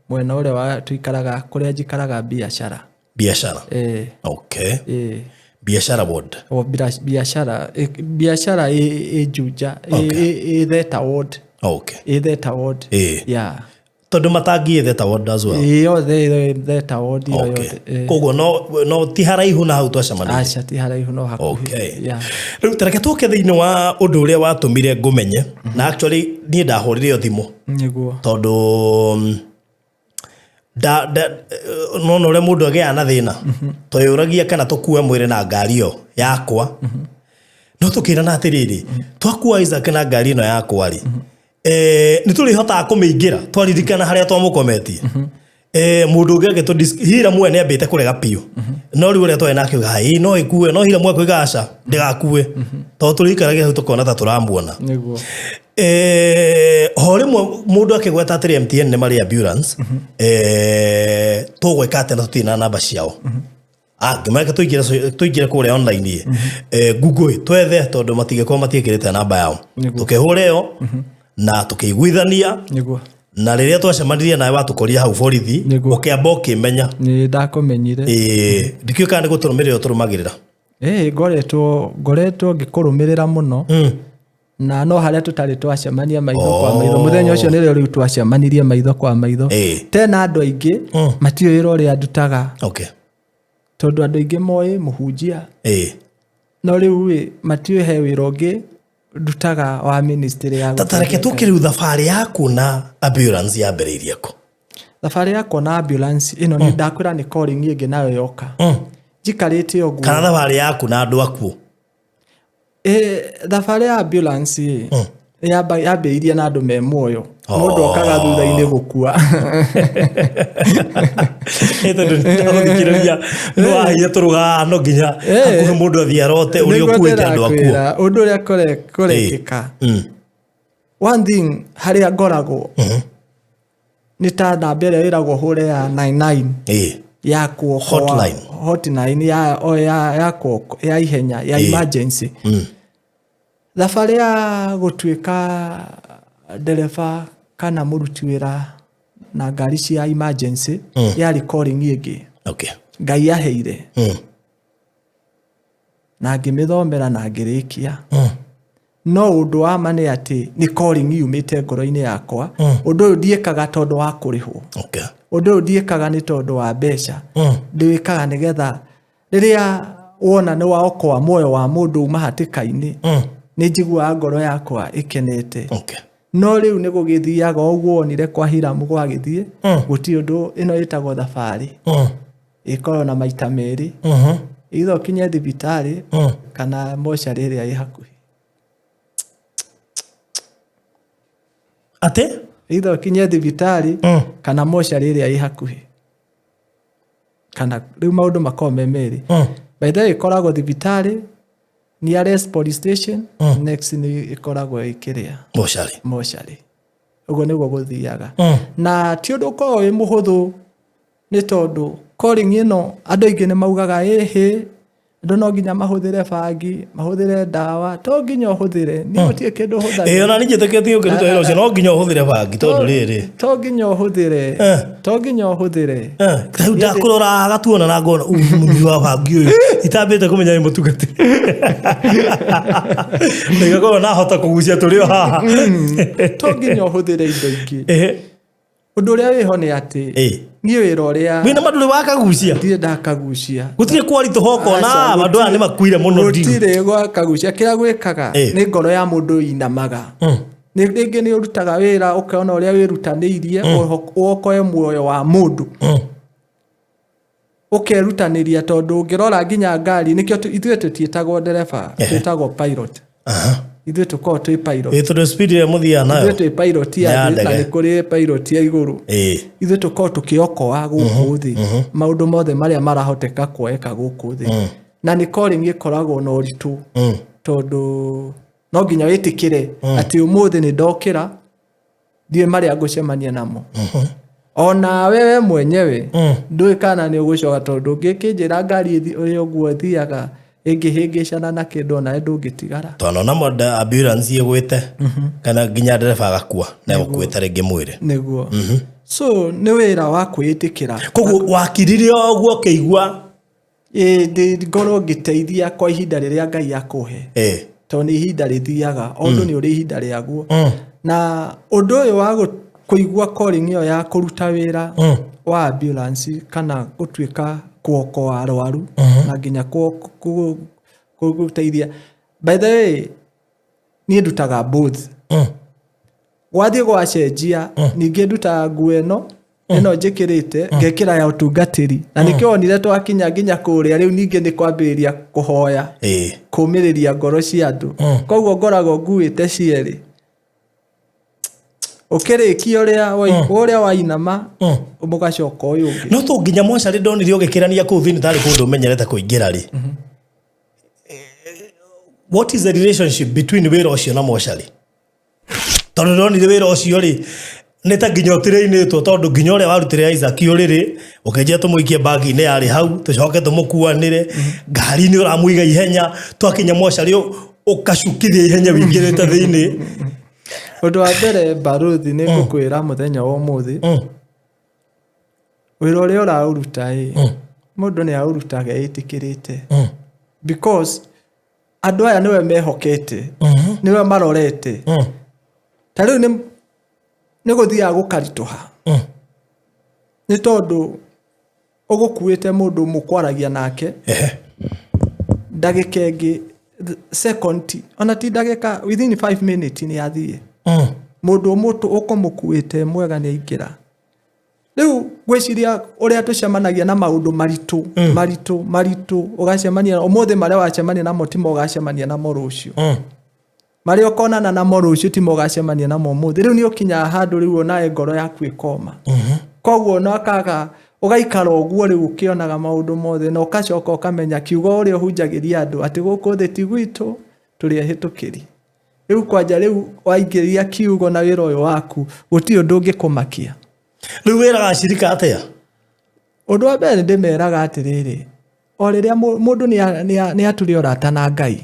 mwena ũrĩa wa tũikaraga, kũrĩa njikaraga biacara. Biacara? Ĩĩ. Okay. Ĩĩ. Biacara ward? O biacara, biacara ĩ Juja, ĩ Theta ward. Ĩ Theta ward. Yeah. Tondũ Matangi ĩ Theta ward as well? Ĩ yothe ĩ Theta ward ĩyo yothe. Koguo no ti haraihu na hau twacemanirie? Aca, ti haraihu, no hakuhĩ. Yeah. Rĩu tareke tũke thĩinĩ wa ũndũ ũrĩa watũmire ngũmenye, na actually niĩ ndahũrire o thimũ. Tondũ nona ũrĩa mũndũ agĩaga na thĩna, tweyũragia kana tũkue mwĩrĩ na ngari ĩyo yakwa, no tũkĩrana atĩrĩrĩ, twakua Isaac na ngari ĩno yakwa rĩ, nĩ tũrĩhotaga kũmĩingĩra twaririkana harĩa twamũkometie. Mũndũ ũngĩ agĩtũ hira muoya nĩ ambĩte kũrega biũ, no rĩu ũrĩa twarĩ nake auga ĩĩ no ĩkue, no hira muoya kuiga aca ndĩgakue, tondũ tũrĩikaragia hau tũkona ta tũramuona. Ho rĩmwe mũndũ akĩgweta atĩrĩ MTN nĩ marĩ ambulance, tũgwĩka atĩa na tũtirĩ na namba ciao? Ngĩmareka tũingĩre kũrĩa online ĩ, Google ĩ, twethe tondũ matingĩkorwo matiĩkĩrĩte namba yao. Tũkĩhũra ĩyo na tũkĩiguithania. Na rĩrĩa twacemanirie nawe watũkorire hau borithi, ũkĩamba ũkĩmenya. Nĩ ndakũmenyire. Ĩĩ, ndikĩũĩ kana nĩ gũtũrũmĩrĩra ũtũrũmagĩrĩra. Ĩĩ, ngoretwo ngĩkũrũmĩrĩra mũno. Na no harĩa tũtarĩ twacemania maitho kwa maitho. Mũthenya ũcio nĩrĩo rĩu twacemanirie maitho kwa maitho. Tena andũ aingĩ matiũĩ wĩra ũrĩa ndutaga. Tondũ andũ aingĩ moĩ mũhunjia. No rĩu ĩ, matiũĩ he wĩra ũngĩ ndutaga wa ministry ya Ta tareke tũke rĩu, thabarĩ yaku na ambulance yambĩrĩirie kũ? Thabarĩ yakwa na ambulance ĩno, nĩ ndakwĩra nĩ calling ĩngĩ nayo yoka. Njikarĩte ũguo. Kana thabarĩ yaku na andũ akuũ? Thabarĩ ya ambulance ĩ, yambĩrĩirie na andũ me muoyo. Mũndũ okaga thutha-inĩ gũkua. Tondũ ndagũthikĩrĩria nĩ waheire tũrũgano nginya hakuhĩ mũndũ athiĩ arote ũrĩa Nĩguo ũkuĩte andũ akuũ. ndĩrakwĩra, ũndũ ũrĩa kũrekĩka, one thing harĩa ngoragwo nĩ ta namba ĩrĩa ĩragwo hũre ya 99 ya kuokoa. Hotline. Hotline ya o ya ya ihenya ya emergency. Thabarĩ ya gũtuĩka ndereba kana mũruti wĩra na ngari cia emergency yarĩ calling ĩngĩ Ngai aheire, na ngĩmĩthomera na ngĩrĩkia. No ũndũ wa ma nĩ atĩ nĩ calling yumĩte ngoro-inĩ yakwa. Ũndũ ũyũ ndiĩkaga tondũ wa kũrĩhwo. Ũndũ ũyũ ndiĩkaga nĩ tondũ wa mbeca. Ndĩwĩkaga nĩgetha rĩrĩa wona nĩ waokoa muoyo wa mũndũ uma hatĩka-inĩ, nĩ njiguaga ngoro yakwa ĩkenete. No rĩu nĩ gũgĩthiaga ũguo wonire kwa Hiramu gwagĩthiĩ. Gũtirĩ ũndũ, ĩno ĩtagwo thabarĩ. Ĩkoragwo na maita merĩ, either ũkinye thibitarĩ kana mocarĩ ĩrĩa ĩ hakuhĩ. Atĩ? Either ũkinye thibitarĩ kana mocarĩ ĩrĩa ĩ hakuhĩ, kana rĩu maũndũ makoragwo me merĩ. By the way, ĩkoragwo thibitarĩ nearest police station, next nĩ ĩkoragwo ĩkĩrĩa mocarĩ. Mocarĩ. Ũguo nĩguo gũthiaga. Na ti ũndũ ũkoragwo wĩ mũhũthũ, nĩ tondũ calling ĩno andũ aingĩ nĩ maugaga ĩhĩ, andũ no nginya mahũthĩre bangi, mahũthĩre ndawa. To nginya ũhũthĩre, niĩ gũtirĩ kĩndũ hũthagĩra. Ĩĩ, ona niĩ njĩtĩkĩtie ũkĩruta wĩra ũcio no nginya ũhũthĩre bangi, tondũ rĩrĩ To nginya ũhũthĩre. To nginya ũhũthĩre. Rĩu ndakũrora gatuona na ngona ũyũ nĩ mũnyui wa bangi ũyũ, itambĩte kũmenya nĩ mũtungatĩri, ndĩgakorwo nahota kũgucia tũrĩ o haha. To nginya ũhũthĩre indo ingĩ. Ũndũ ũrĩa wĩho nĩ atĩ niĩ wĩra ũrĩa Wĩna mandũrĩ wakagucia? Ndirĩ ndakagucia. Gũtirĩ kwaritũha ũkona. Aca, andũ aya nĩ makuire mũno ndiru. Gũtirĩ gwakagucia. Kĩrĩa gwĩkaga nĩ ngoro ya mũndũ inamaga. Nĩ rĩngĩ nĩ ũrutaga wĩra ũkona ũrĩa wĩrutanĩirie wokoe muoyo wa mũndũ, ũkerutanĩria, tondũ ũngĩrora nginya ngari nĩkĩo ithuĩ tũtiĩtagwo ndereba, twĩtagwo pilot. Ithuĩ tũkoragwo twĩ pilot. Ĩ, tondũ speed ĩrĩa mũthiaga nayo Ithuĩ twĩ pilot ya Nĩ ya thĩ na ndege. nĩ kũrĩ pilot ya igũrũ. Ithuĩ tũkoragwo tũkĩokoa gũkũ thĩ maũndũ mothe marĩa marahoteka kuoeka gũkũ thĩ, na nĩ calling ĩkoragwo na ũritũ, tondũ no nginya wĩtĩkĩre atĩ ũmũthĩ nĩ ndokĩra, ndiũĩ marĩa ngũcemania namo. Onawe we mwenyewe ndũĩ kana nĩ ũgũcoka, tondũ ũngĩkĩnjĩra ngari ũrĩa ũguo ĩthiaga ĩngĩhĩngĩcana na kĩndũ, onawe ndũngĩtigara. Tondũ ona mwenda ambulance ĩgwĩte kana nginya ndereba agakua na egũkuĩte rĩngĩ mwĩrĩ. Nĩguo. So nĩ wĩra wa kwĩĩtĩkĩra. Koguo wakirire o ũguo ũkĩigua? Ĩĩ, ngorwo ngĩteithia kwa ihinda rĩrĩa Ngai akũhe, tondũ nĩ ihinda rĩthiaga, o ũndũ nĩ ũrĩ ihinda rĩaguo. Na ũndũ ũyũ wa kũigua calling ĩyo ya kũruta wĩra wa ambulance kana gũtuĩka kuokoa arwaru na nginya gũteithia, by the way, niĩ ndutaga both. Gwathiĩ gwacenjia, ningĩ ndutaga nguo ĩno njĩkĩrĩte, ngekĩra ya ũtungatĩri, na nĩkĩo wonire twakinya nginya kũrĩa. Rĩu ningĩ nĩ kwambĩrĩria kũhoya, kũmĩrĩria ngoro cia andũ. Koguo ngoragwo nguĩte cierĩ. Ũkĩrĩkia ũrĩa wainama, mũgacoka ũyũ ũngĩ. No to nginya mocarĩ ndonire ũgĩkĩrania kũu thĩinĩ tarĩ kũndũ ũmenyerete kũingĩra rĩ. What is the relationship between wĩra ũcio na mocarĩ? Tondũ ndonire wĩra ũcio rĩ, nĩ ta nginya ũtirĩinĩtwo, tondũ nginya ũrĩa warutĩre Isaac ũrĩrĩ ũkĩnjia tũmũikie bagi-inĩ yarĩ hau, tũcoke tũmũkuanĩre ngari-inĩ, ũramũiga ihenya, twakinya mocarĩ ũkacukithia ihenya wĩingĩrĩte thĩinĩ. Ũndũ wa mbere, Baruthi, nĩ ngũkwĩra mũthenya wa ũmũthĩ, wĩra ũrĩa ũraũruta ĩ, mũndũ nĩ aũrutaga ĩtĩkĩrĩte, because andũ aya nĩwe mehokete, nĩwe marorete. Ta rĩu nĩ gũthiaga gũkaritũha, nĩ tondũ ũgũkuĩte mũndũ mũkwaragia nake ndagĩka ĩngĩ, second, ona ti ndagĩka, within 5 minutes nĩ athiĩ. Mũndũ ũmũtũ ũkũmũkuĩte mwega nĩ aingĩra. Rĩu ngwĩciria ũrĩa tũcemanagia na maũndũ maritũ, maritũ, maritũ, ũgacemania ũmũthĩ, marĩa wacemania namo timo ũgacemania namo rũciũ, marĩa ũkonana namo rũciũ timo ũgacemania namo ũmũthĩ. Rĩu nĩ ũkinyaga handũ rĩu onawe ngoro yaku ĩkoma. Koguo ona ũkaga ũgaikara ũguo rĩu ũkĩonaga maũndũ mothe, na ũgacoka ũkamenya kiugo ũrĩa ũhunjagĩria andũ atĩ gũkũ thĩ ti gwitũ, tũrĩ ehĩtũkĩri. Rĩu kwanja rĩu waingĩria kiugo na wĩra ũyũ waku, gũtirĩ ũndũ ũngĩkũmakia. Rĩu wĩraga acirika atĩa? Ũndũ wa mbere, nĩ ndĩmeraga atĩrĩrĩ, o rĩrĩa mũndũ nĩ ature ũrata na Ngai,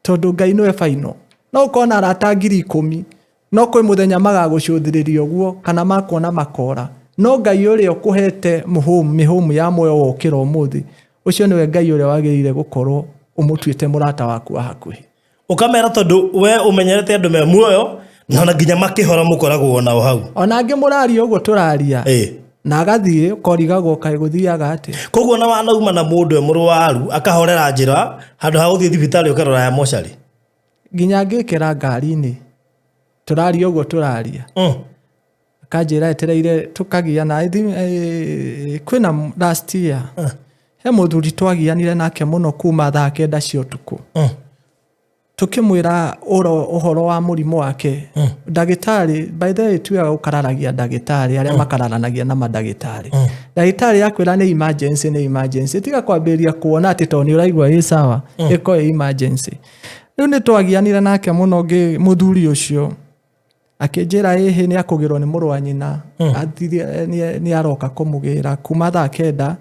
tondũ Ngai nĩwe final. No ũkorwo na arata 10,000, no kwĩ mũthenya magagũcũthĩrĩria ũguo kana makuona makora. No Ngai ũrĩa ũkũhete mũhũmũ, mĩhũmũ ya muoyo wokĩra ũmũthĩ, ũcio nĩwe Ngai ũrĩa wagĩrĩire gũkorwo ũmũtuĩte mũrata waku wa hakuhĩ. Ũkamera tondũ we ũmenyerete andũ me muoyo na ona nginya makĩhora mũkoragwo nao hau. Ona angĩ mũraria ũguo tũraria, na agathiĩ, ũkorigagwo kaĩ gũthiaga atĩa. Koguo na wanauma na mũndũ e mũrwaru akahorera njĩra, handũ ha gũthiĩ thibitarĩ ũkarora ya mocarĩ? Nginya ngĩkĩra ngari-inĩ tũraria ũguo tũraria, akanjĩra etereire tũkagiana. I think, kwĩna last year he mũthuri twagianire nake mũno kuma thaa 9 cia ũtukũ, tukĩmwĩra ũhoro wa mũrimũ wake. Ndagĩtarĩ, by the way, tiwega gũkararagia ndagĩtarĩ arĩa makararanagia na mandagĩtarĩ. Ndagĩtarĩ akwĩra nĩ emergency, nĩ emergency. Tiga kwambĩrĩria kuona atĩ tondũ nĩ ũraigua ĩ sawa, ĩkorwo ĩ emergency. Rĩu nĩ twagianire nake mũno mũthuri ũcio akĩnjĩra ĩhĩ nĩ akũgĩrwo nĩ mũrũ wa nyina. Athire, nĩ aroka kũmũgĩra kuma thaa 9.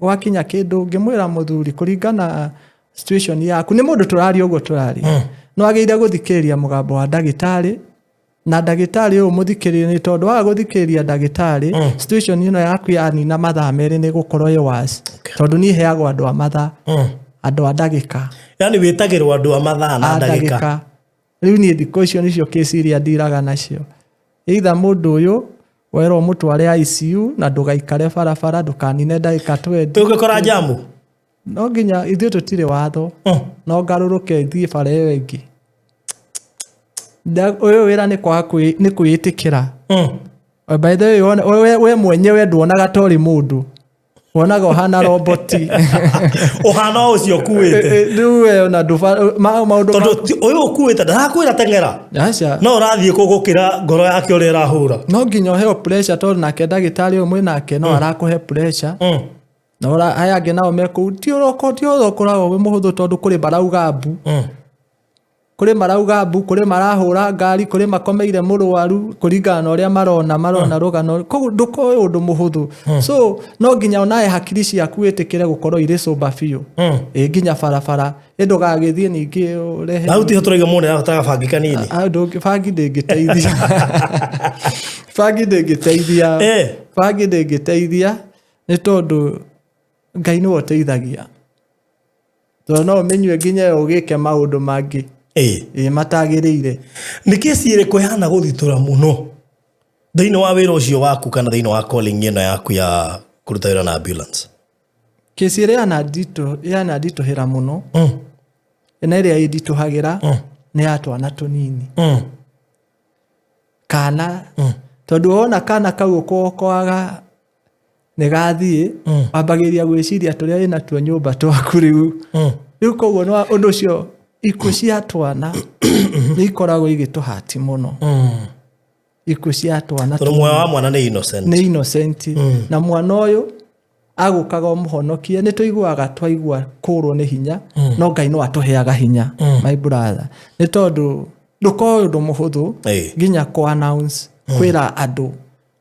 Gwakinya kĩndũ ngĩmwĩra, mũthuri, kũringana situation yaku, nĩ mũndũ tũraria ũguo tũraria, no agĩrĩire gũthikĩrĩria mũgambo wa ndagĩtarĩ, na ndagĩtarĩ ũyũ mũthikĩrĩrie, nĩ tondũ waga gũthikĩrĩria ndagĩtarĩ, situation ĩno yaku yanina mathaa 2 nĩ gũkorwo ĩ worse, tondũ niĩ heagwo andũ a mathaa, andũ a ndagĩka. Yani wĩtagĩrwo andũ a mathaa na a ndagĩka. Rĩu niĩ thikũ icio nĩcio kesi iria ndiraga nacio, either mũndũ ũyũ werwo mũtware ICU na ndũgaikare barabara, ndũkanine ndagĩka 20. Ũngĩkora jamu? No nginya ithuĩ tũtirĩ watho. No ngarũrũke thiĩ bara ĩyo ĩngĩ. Ũyũ wĩra nĩ kwaga nĩ kwĩĩtĩkĩra. By the way, we mwenyewe nduonaga ta ũrĩ mũndũ. Wonaga ũhana roboti. Ũhana o ũcio ũkuĩte. Rĩu we ona maũndũ Tondũ ũyũ ũkuĩte ndarakwĩra teng'era. Aca. No ũrathiĩ kũgũkĩra ngoro yake ũrĩa ĩrahũra. No nginya ũheo pressure tondũ nake ndagĩtarĩ ũyũ mwĩ nake no arakũhe pressure. Na aya angĩ nao me kũu ti ũroko ti ũhoro ũkoragwo wĩ mũhũthũ tondũ kũrĩ marauga mbu. Kũrĩ marauga mbu, kũrĩ marahũra ngari, kũrĩ makomeire mũrwaru kũringana na ũrĩa marona marona rũgano. Koguo ndũkorwo wĩ ũndũ mũhũthũ. So no nginya onawe hakiri ciaku wĩtĩkĩre gũkorwo irĩ sober biũ. Ĩ nginya barabara. Ĩ ndũgagĩthiĩ ningĩ ũrehe. Na hau tiho tũrauga mũndũ nĩarabatara bangi kanini. Bangi ndĩngĩteithia. Bangi ndĩngĩteithia. Bangi ndĩngĩteithia nĩ tondũ Ngai nĩwe ũteithagia. Tondũ no ũmĩnyue nginya ĩyo ũgĩke maũndũ mangĩ ĩ matagĩrĩire. Nĩ kesi ĩrĩkũ yana gũthitũra mũno thĩinĩ wa wĩra ũcio waku kana thĩinĩ wa calling ĩno yaku ya kũruta wĩra na ambulance? Kesi ĩrĩa yananditũhĩra mũno na ĩrĩa ĩnditũhagĩra nĩ ya twana tũnini. Kana tondũ wona kana kau ũkoaga nĩ gathiĩ, wambagĩrĩria gwĩciria tũrĩa wĩnatuo nyũmba twaku rĩu. Rĩu koguo ũndũ ũcio ikuũ cia twana nĩ ikoragwo igĩtũhati mũno. Ikuũ cia twana Tondũ muoyo wa mwana nĩ innocent. Nĩ innocent. Na mwana ũyũ agũkaga ũmũhonokie, nĩ tũiguaga twaigua kũrwo nĩ hinya, no Ngai no atũheaga hinya, my brother. Nĩ tondũ ndũkoragwo ũndũ mũhũthũ nginya kũ announce kwĩra andũ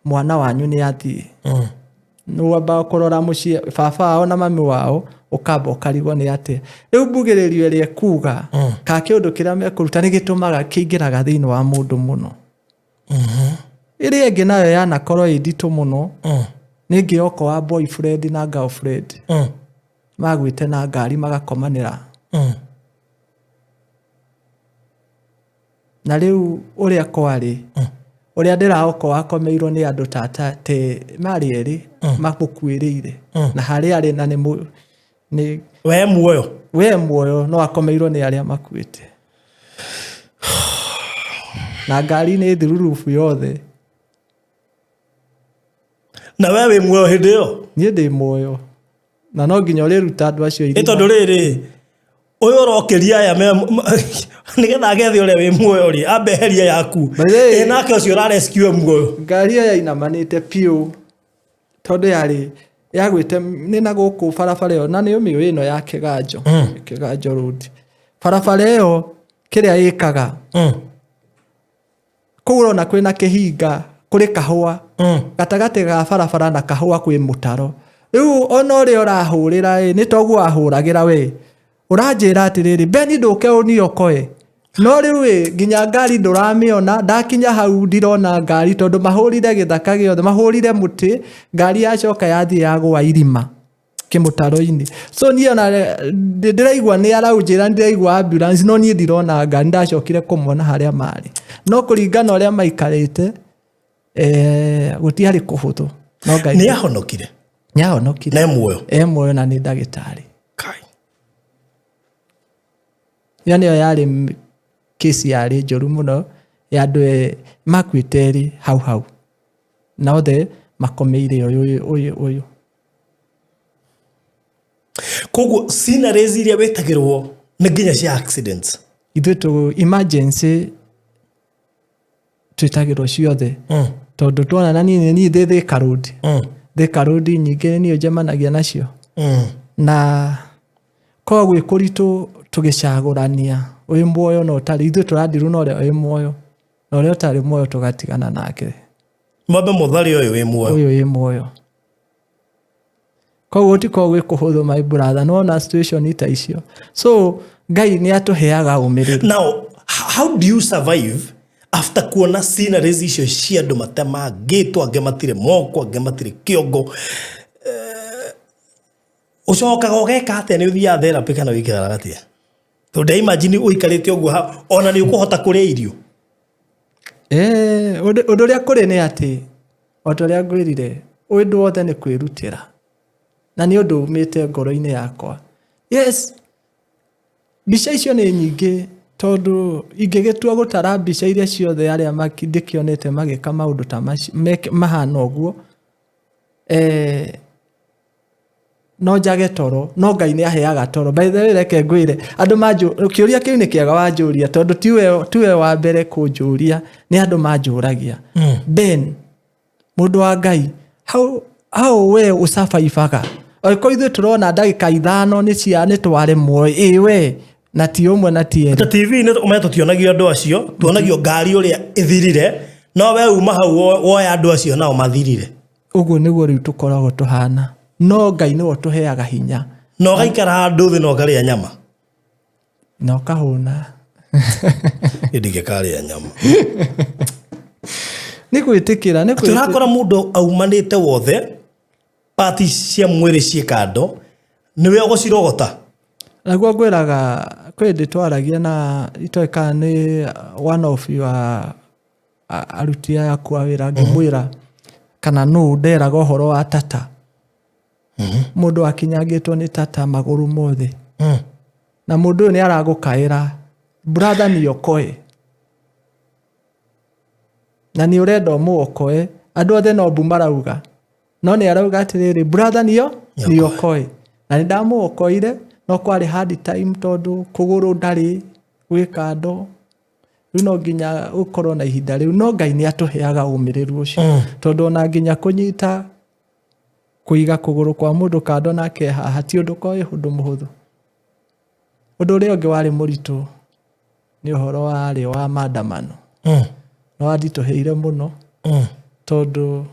mwana wanyu nĩ athiĩ. Nĩ wambaga kũrora mũciĩ baba wao na mami wao, ũkamba ũkarigwo nĩ atĩa. Rĩu mbugĩrĩrio ĩrĩa ĩkuga kana kĩũndũ kĩrĩa mekũruta nĩ gĩtũmaga kĩingĩraga thĩinĩ wa mũndũ mũno. Ĩrĩa ĩngĩ nayo yanakorwo ĩ nditũ mũno nĩ ĩngĩ yoka wa boyfriend na girlfriend. Magwĩte na ngari magakomanĩra. Na rĩu ũrĩa kwarĩ, ũrĩa ndĩraoka wakomeirwo nĩ andũ tata te marĩ erĩ mamũkuĩrĩire. Na harĩa arĩ na nĩ nĩ We muoyo. We muoyo no akomeirwo nĩ arĩa makuĩte. Na ngari nĩ thirurubu yothe. Na we wĩ muoyo hĩndĩ ĩyo? Niĩ ndĩ muoyo. Na no nginya ũrĩruta andũ acio irima. Ĩ tondũ rĩrĩ, ũyũ ũrokĩria aya me nĩgetha agethe ũrĩa wĩ muoyo rĩ, ambe eherie yaku. Ĩ nake ũcio ũrarescue muoyo. Ngari ĩyo yainamanĩte biũ tondũ yarĩ yagwĩte nĩ na gũkũ barabara ĩyo na nĩ ũmĩũĩ ĩno ya Kĩganjo, Kĩganjo Road. Barabara ĩyo kĩrĩa ĩkaga kũu ũrona kwĩna kĩhinga kũrĩ kahũa gatagatĩ ga barabara na kahũa kwĩ mũtaro. Rĩu ona ũrĩa ũrahũrĩra ĩ nĩ toguo wahũragĩra we. Ũranjĩra atĩrĩrĩ, Beni ndũke ũniokoe. No rĩu ĩ nginya ngari ndũramĩona, ndakinya hau ndirona ngari tondũ mahũrire gĩthaka gĩothe, mahũrire mũtĩ, ngari yacoka yathiĩ yagũa irima kĩmũtaro-inĩ. So niĩ ona ndĩraigua nĩ araunjĩra ndĩraigua ambulance no niĩ ndirona ngari, ndacokire kũmona harĩa marĩ. No kũringana ũrĩa maikarĩte gũtiarĩ kũhũthũ. No Ngai Nĩ ahonokire? Nĩ ahonokire. Na e muoyo? E muoyo na nĩ ndagĩtarĩ. Ĩyo nĩyo yarĩ kesi yarĩ njũru mũno ya andũ makuĩte erĩ hau hau. Na othe makomeire ũyũ ũyũ ũyũ. Koguo sceneries iria wĩtagĩrwo nĩ nginya cia accidents. Ithuĩ tũ emergency twĩtagĩrwo ciothe. Tondũ tuona na niĩ niĩ ndĩ Thika Road. Thika Road nyingĩ niĩ njemanagia nacio. Na korwo gwĩ kũritũ tũgĩcagũrania wĩ muoyo na ũtarĩ, ithuĩ tũrandiru na ũrĩa wĩ muoyo na ũrĩa ũtarĩ muoyo tũgatigana nake. Mwambe mũthare ũyũ wĩ muoyo. Ũyũ wĩ muoyo. Koguo gũtikoragwo gwĩ kũhũthũ my brother, nĩwona situation ta icio. So Ngai nĩ atũheaga ũmĩrĩru. Now, how do you survive after kuona sceneries icio cia andũ matemangĩtwo, angĩ matirĩ moko, angĩ matirĩ kĩongo? Ũcokaga ũgeka atĩa? Nĩ ũthiaga therapy kana wĩikaraga atĩa? Tondũ ndĩ imagine ũikarĩte ũguo ona nĩ ũkũhota kũrĩa irio? Ũndũ ũrĩa kũrĩ nĩ atĩ o ta ũrĩa ngwĩrire, ũndũ wothe nĩ kwĩrutĩra. Na nĩ ũndũ umĩte ngoro-inĩ yakwa. Yes, mbica icio nĩ nyingĩ tondũ ingĩgĩtua gũtara mbica iria ciothe arĩa ndĩkĩonete magĩka maũndũ ta macio, mahana ũguo, No njage toro, no Ngai nĩ aheaga toro. By the way, reke ngwĩre andũ manjũ, kĩũria kĩu nĩ kĩega wanjũria, tondũ tiwe wa mbere kũnjũria, nĩ andũ manjũragia. Ben, mũndũ wa Ngai, how we ũcabaibaga? Angĩkorwo ithuĩ tũrona ndagĩka 5 nĩ cia nĩ twaremwo, ĩ we na ti ũmwe na ti erĩ. Ta TV-inĩ ũmenye tũtionagio andũ acio, tuonagio ngari ũrĩa ĩthirire, no we uma hau woya andũ acio nao mathirire. Ũguo nĩguo rĩu tũkoragwo tũhana, no Ngai nĩwe ũtũheaga hinya. Na ũgaikara handũ thĩ na ũkarĩa nyama. Na ũkahũna. Niĩ ndingĩkarĩa nyama. Nĩ gwĩtĩkĩra, nĩ Atĩ ũrakora mũndũ aumanĩte wothe, pati cia mwĩrĩ ciĩ kando, nĩwe ũgũcirogota. Naguo ngwĩraga kwĩ hĩndĩ twaragia na itoĩ kana nĩ one of your aruti aya aku a wĩra, ngĩmwĩra kana nũ nderaga ũhoro wa tata. Mũndũ akinyangĩtwo nĩ tata magũrũ mothe. Na mũndũ ũyũ nĩ aragũkaĩra, brother niokoe. Na nĩ ũrenda ũmũokoe, andũ othe no mbu marauga. No nĩ arauga atĩrĩrĩ, brother niokoe. Na nĩ ndamũokoire, no kwarĩ hard time tondũ kũgũrũ ndarĩ gwĩ kando. Rĩu no nginya ũkorwo na ihinda rĩu, no Ngai nĩ atũheaga ũmĩrĩru ũcio. Tondũ ona nginya kũnyita kũiga kũgũrũ kwa mũndũ kando nake haha ti ũndũ ko ũndũ mũhũthũ. Ũndũ ũrĩa ũngĩ warĩ mũritũ nĩ ũhoro warĩ wa maandamano. Nĩ wanditũhĩire mũno. Tondũ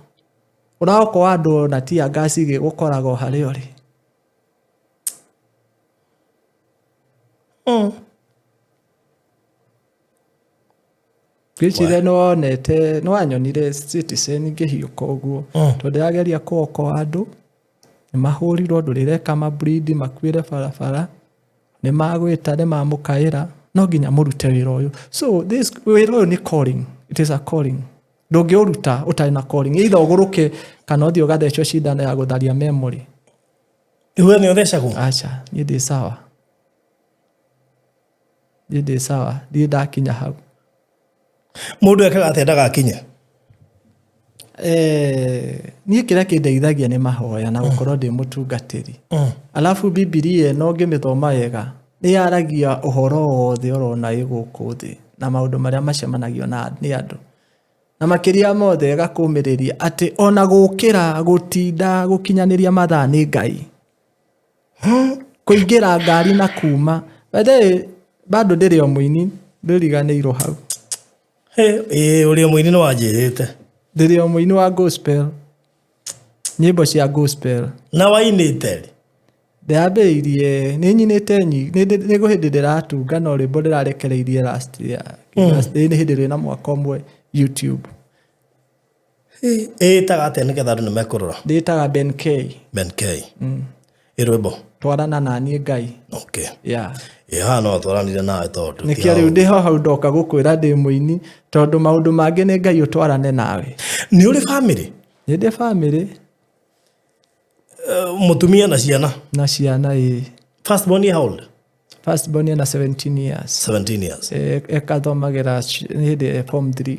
ũraokoa andũ ona tear gas igĩgũkoraga o harĩa ũrĩ. Ngwĩciria nĩ wonete, nĩ wanyonire Citizen ngĩhiũka ũguo. Tondũ ndĩrageria kũokoa andũ, nĩ mahũrirwo, ndũrĩreka mableed makuĩre barabara, nĩ magwĩta, nĩ mamũkaĩra, no nginya mũrute wĩra ũyũ. So this wĩra ũyũ nĩ calling, it is a calling. Ndũngĩũruta ũtarĩ na calling. Either ũgũrũke kana ũthiĩ ũgathecwo cindano ya gũtharia memory. We nĩ ũthecagwo? Aca, niĩ ndĩ sawa. Niĩ ndĩ sawa, ndirĩ ndakinya hau. Mũndũ ekaga atĩa ndagakinye? Niĩ kĩrĩa kĩndeithagia nĩ mahoya na gũkorwo ndĩ mũtungatĩri. Alafu Bibilia ĩno ũngĩmĩthoma wega nĩ yaragia ũhoro wothe ũrona wĩ gũkũ thĩ na maũndũ marĩa macemanagio nĩ andũ. Na makĩria mothe ĩgakũmĩrĩria atĩ ona gũkĩra gũtinda gũkinyanĩria mathaa nĩ Ngai. Kũingĩra ngari na kuma. By the way, bado ndĩrĩ o mũini, ndĩriganĩirwo hau. Ĩĩ, ũrĩ o mũini nĩ wanjĩrĩte. Ndĩrĩ o mũini wa gospel. Nyĩmbo cia gospel. Na wainĩte rĩ? Ndĩrambĩrĩirie, nĩ nyinĩte nĩ hĩndĩ ndĩratunga no rwĩmbo ndĩrarekereirie last year. Last year nĩ hĩndĩ rwĩna mwaka ũmwe YouTube. Ĩtaga atĩa nĩgetha andũ nĩ mekũrora? Ndĩtaga Ben K. Ben K. Ĩ rwĩmbo? Twarana na niĩ Ngai. Okay. Yeah. Ĩ haha no twaranire nawe tondũ. Nĩkĩo rĩu ndĩ ho hau ndoka gũkwĩra ndĩ mũini tondũ maũndũ mangĩ nĩ Ngai ũtwarane nawe. Nĩ ũrĩ family? Nĩ ndĩ family. Mũtumia na ciana? Na ciana, ĩĩ. First born how old? First born ena 17 years. 17 years. Ekathomagĩra nĩ hĩndĩ form 3.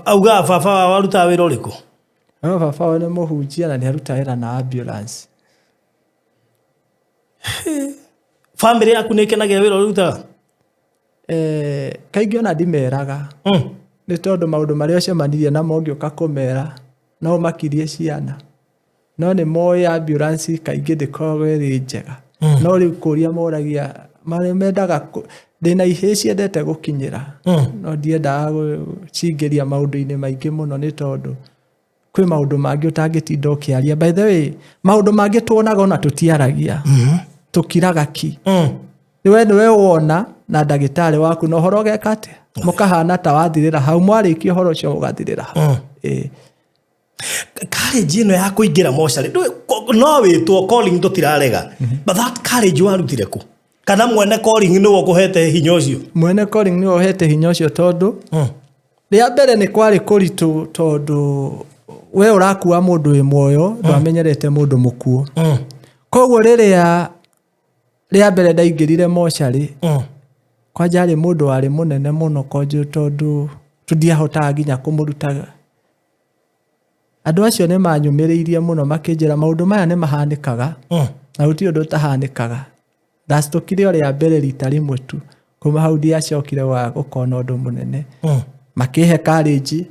Augaga baba wao arutaga wĩra ũrĩkũ? No baba wao nĩ mũhunjia na nĩ arutaga wĩra na ambulance. Family yaku nĩ ĩkenagĩra wĩra ũrĩa ũrutaga? Kaingĩ ona ndimeraga. Nĩ tondũ maũndũ marĩa ũcemanirie namo ũngĩũka kũmera no ũmakirie ciana. No nĩ moĩ ambulance kaingĩ ndĩkoragwo ĩrĩ njega. No rĩu kũria moragia marĩa mendaga ndĩna ihĩĩ ciendete gũkinyĩra. No ndiendaga gũcingĩria maũndũ-inĩ maingĩ mũno nĩ tondũ kwĩ maũndũ mangĩ ũtangĩtinda ũkĩaria. By the way, maũndũ mangĩ tuonaga ona tũtiaragia. Tũkiraga ki. We nĩwe wona na ndagĩtarĩ waku na ũhoro ũgeka atĩa? Mũkahana ta wathirĩra hau, mwarĩkia ũhoro ũcio ũgathirĩra hau. Ĩĩ. Courage ĩno ya kũingĩra mocarĩ, no wĩtwo calling tũtirarega. But that courage warutire kũ? Kana mwene calling nĩwe ũkũhete hinya ũcio? Mwene calling nĩwe ũhete hinya ũcio tondũ rĩa mbere nĩ kwarĩ kũritũ tondũ we ũrakua mũndũ wĩ muoyo, ndwamenyerete mũndũ mũkuũ. Koguo rĩrĩa rĩa mbere ndaingĩrire mocarĩ, kwanja arĩ mũndũ warĩ mũnene mũno konjo tondũ tũtiahotaga nginya kũmũruta Andũ acio nĩ manyũmĩrĩirie mũno makĩnjĩra maũndũ maya nĩ mahanĩkaga na gũtirĩ ũndũ ũtahanĩkaga. Ndacitũkire o rĩa mbere rita rĩmwe tu, kuma hau ndiacokire wa gũkona ũndũ mũnene. Makĩhe courage,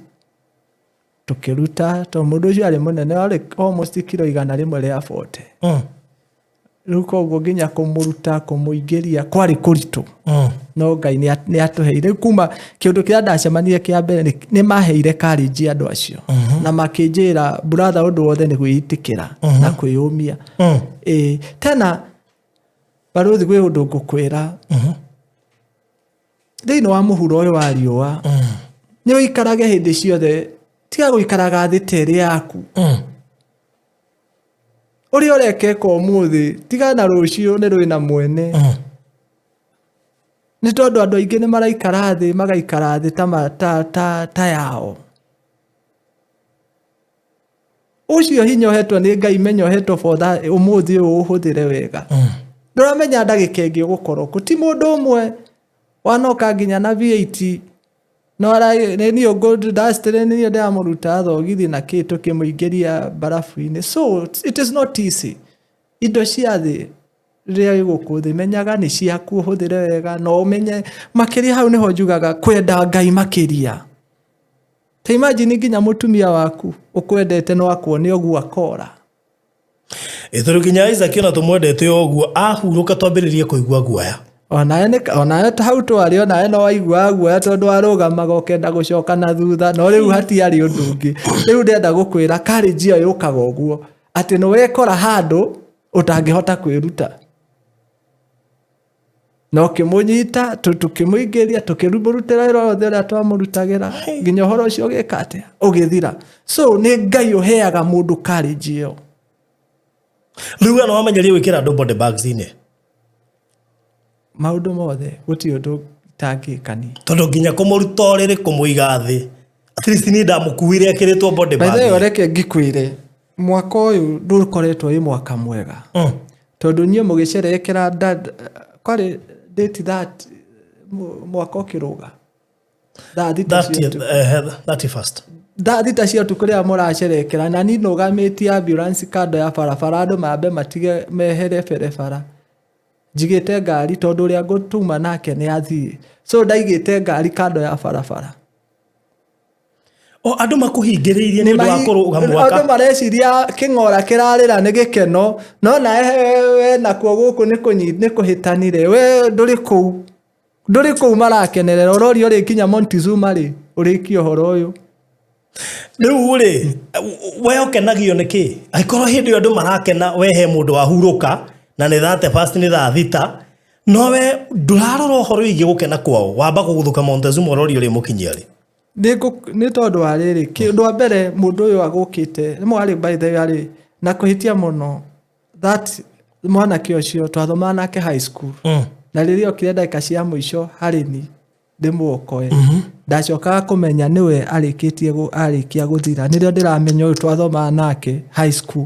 tũkĩruta, tondũ mũndũ ũcio arĩ mũnene, arĩ almost kiro 140. Rĩu koguo nginya kũmũruta, kũmũingĩria kwarĩ kũritũ. No Ngai nĩ atũheire. Rĩu kuma kĩũndũ kĩrĩa ndacemanirie kĩa mbere nĩ maheire courage andũ acio. Na makĩnjĩra brother, ũndũ wothe nĩ gwĩitĩkĩra na kwĩyũmia. Ĩĩ, tena barũthi gwĩ ũndũ ngũkwĩra. Thĩinĩ wa mũhuro ũyũ wa riũa, nĩ ũikarage hĩndĩ ciothe, tiga gũikaraga thĩ ta ĩrĩ yaku. Ũrĩa ũrekeka ũmũthĩ, tiga na rũciũ nĩ rwĩna mwene. Nĩ tondũ andũ aingĩ nĩ maraikara thĩ, magaikara thĩ ta, ma, ta, ta, ta yao. Ũcio hinya ũhetwo nĩ Ngai, menya ũhetwo for that, ũmũthĩ ũyũ ũhũthĩre wega. Ndũramenya ndagĩka ĩngĩ ũgũkorwo kũ. Ti mũndũ ũmwe wanoka nginya na V8, no nĩ niĩ ndacitĩrĩ, nĩ niĩ ndĩramũruta thogithi na kĩ, tũkĩmũingĩria barafu-inĩ. So it is not easy. Indo cia thĩ rĩrĩa wĩ gũkũ thĩ, menyaga nĩ ciaku, ũhũthĩre wega, na ũmenye makĩria. Hau nĩho njugaga kwenda Ngai makĩria. Ta imagine nginya mũtumia waku ũkwendete no akuone ũguo akora. Ĩ tondũ nginya Isaac ona tũmwendete o ũguo, ahurũka twambĩrĩrie kũigua guoya. Onawe ta hau twarĩ, onawe no waiguaga guoya tondũ warũgamaga ũkenda gũcoka na thutha, no rĩu hatiarĩ ũndũ ũngĩ. Rĩu ndĩrenda gũkwĩra courage ĩyo yũkaga ũguo, atĩ nĩ wekora handũ ũtangĩhota kwĩruta. Na ũkĩmũnyita, tũkĩmũingĩria, tũkĩmũrutĩra wĩra wothe ũrĩa twamũrutagĩra, nginya ũhoro ũcio ũgĩka atĩa, ũgĩthira. So nĩ Ngai ũheaga mũndũ courage ĩyo. Rĩu we no wamenyerie gwĩkĩra andũ body bags-inĩ? Maũndũ mothe, gũtirĩ ũndũ itangĩka niĩ. Tondũ nginya kũmũruta ũrĩrĩ, kũmũiga thĩ, at least niĩ ndamũkuire ekĩrĩtwo body By the way, bag. Reke ngĩkwĩre, mwaka ũyũ ndũkoretwo wĩ mwaka mwega. Tondũ niĩ mũgĩcerekera kwarĩ date that mwaka ũkĩrũga thaa 6 cia ũtukũ. 31st. Thaa 6 cia ũtukũ rĩrĩa mũracerekera, na niĩ nũgamĩtie ambulance kando ya barabara, andũ mambe matige mehere barabara, njigĩte ngari tondũ ũrĩa ngũtuma nake nĩ athiĩ, so ndaigĩte ngari kando ya barabara. O andũ makũhingĩrĩirie nĩ ũndũ wa kũrũga mwaka. Andũ mareciria kĩng'ora kĩrarĩra nĩ gĩkeno, no nawe we nakuo gũkũ nĩ kũhĩtanire. We ndũrĩ kũu, ndũrĩ kũu marakenerera, ũroria ũrĩkinya Montezuma rĩ ũrĩkie ũhoro ũyũ. Rĩu rĩ, we ũkenagio nĩ kĩ angĩkorwo hĩndĩ ĩyo andũ marakena, we he mũndũ wahurũka na nĩ 31st, nĩ thaa 6, no we ndũrarora ũhoro wĩgiĩ gũkena kwao, wamba kũguthũka Montezuma, ũroria ũrĩmũkinyia rĩ? Nĩ tondũ wa rĩrĩ, kĩndũ wa mbere, mũndũ ũyũ agũkĩte nĩ mwarĩ, by the way, arĩ na kũhĩtia mũno, that mwanake ũcio twathomaga nake high school, na rĩrĩa okire ndagĩka cia mũico harĩ ni ndĩmuokoe, ndacokaga kũmenya nĩwe arĩkĩtie arĩkia gũthira, nĩrĩo ndĩramenya ũyũ twathomaga nake high school,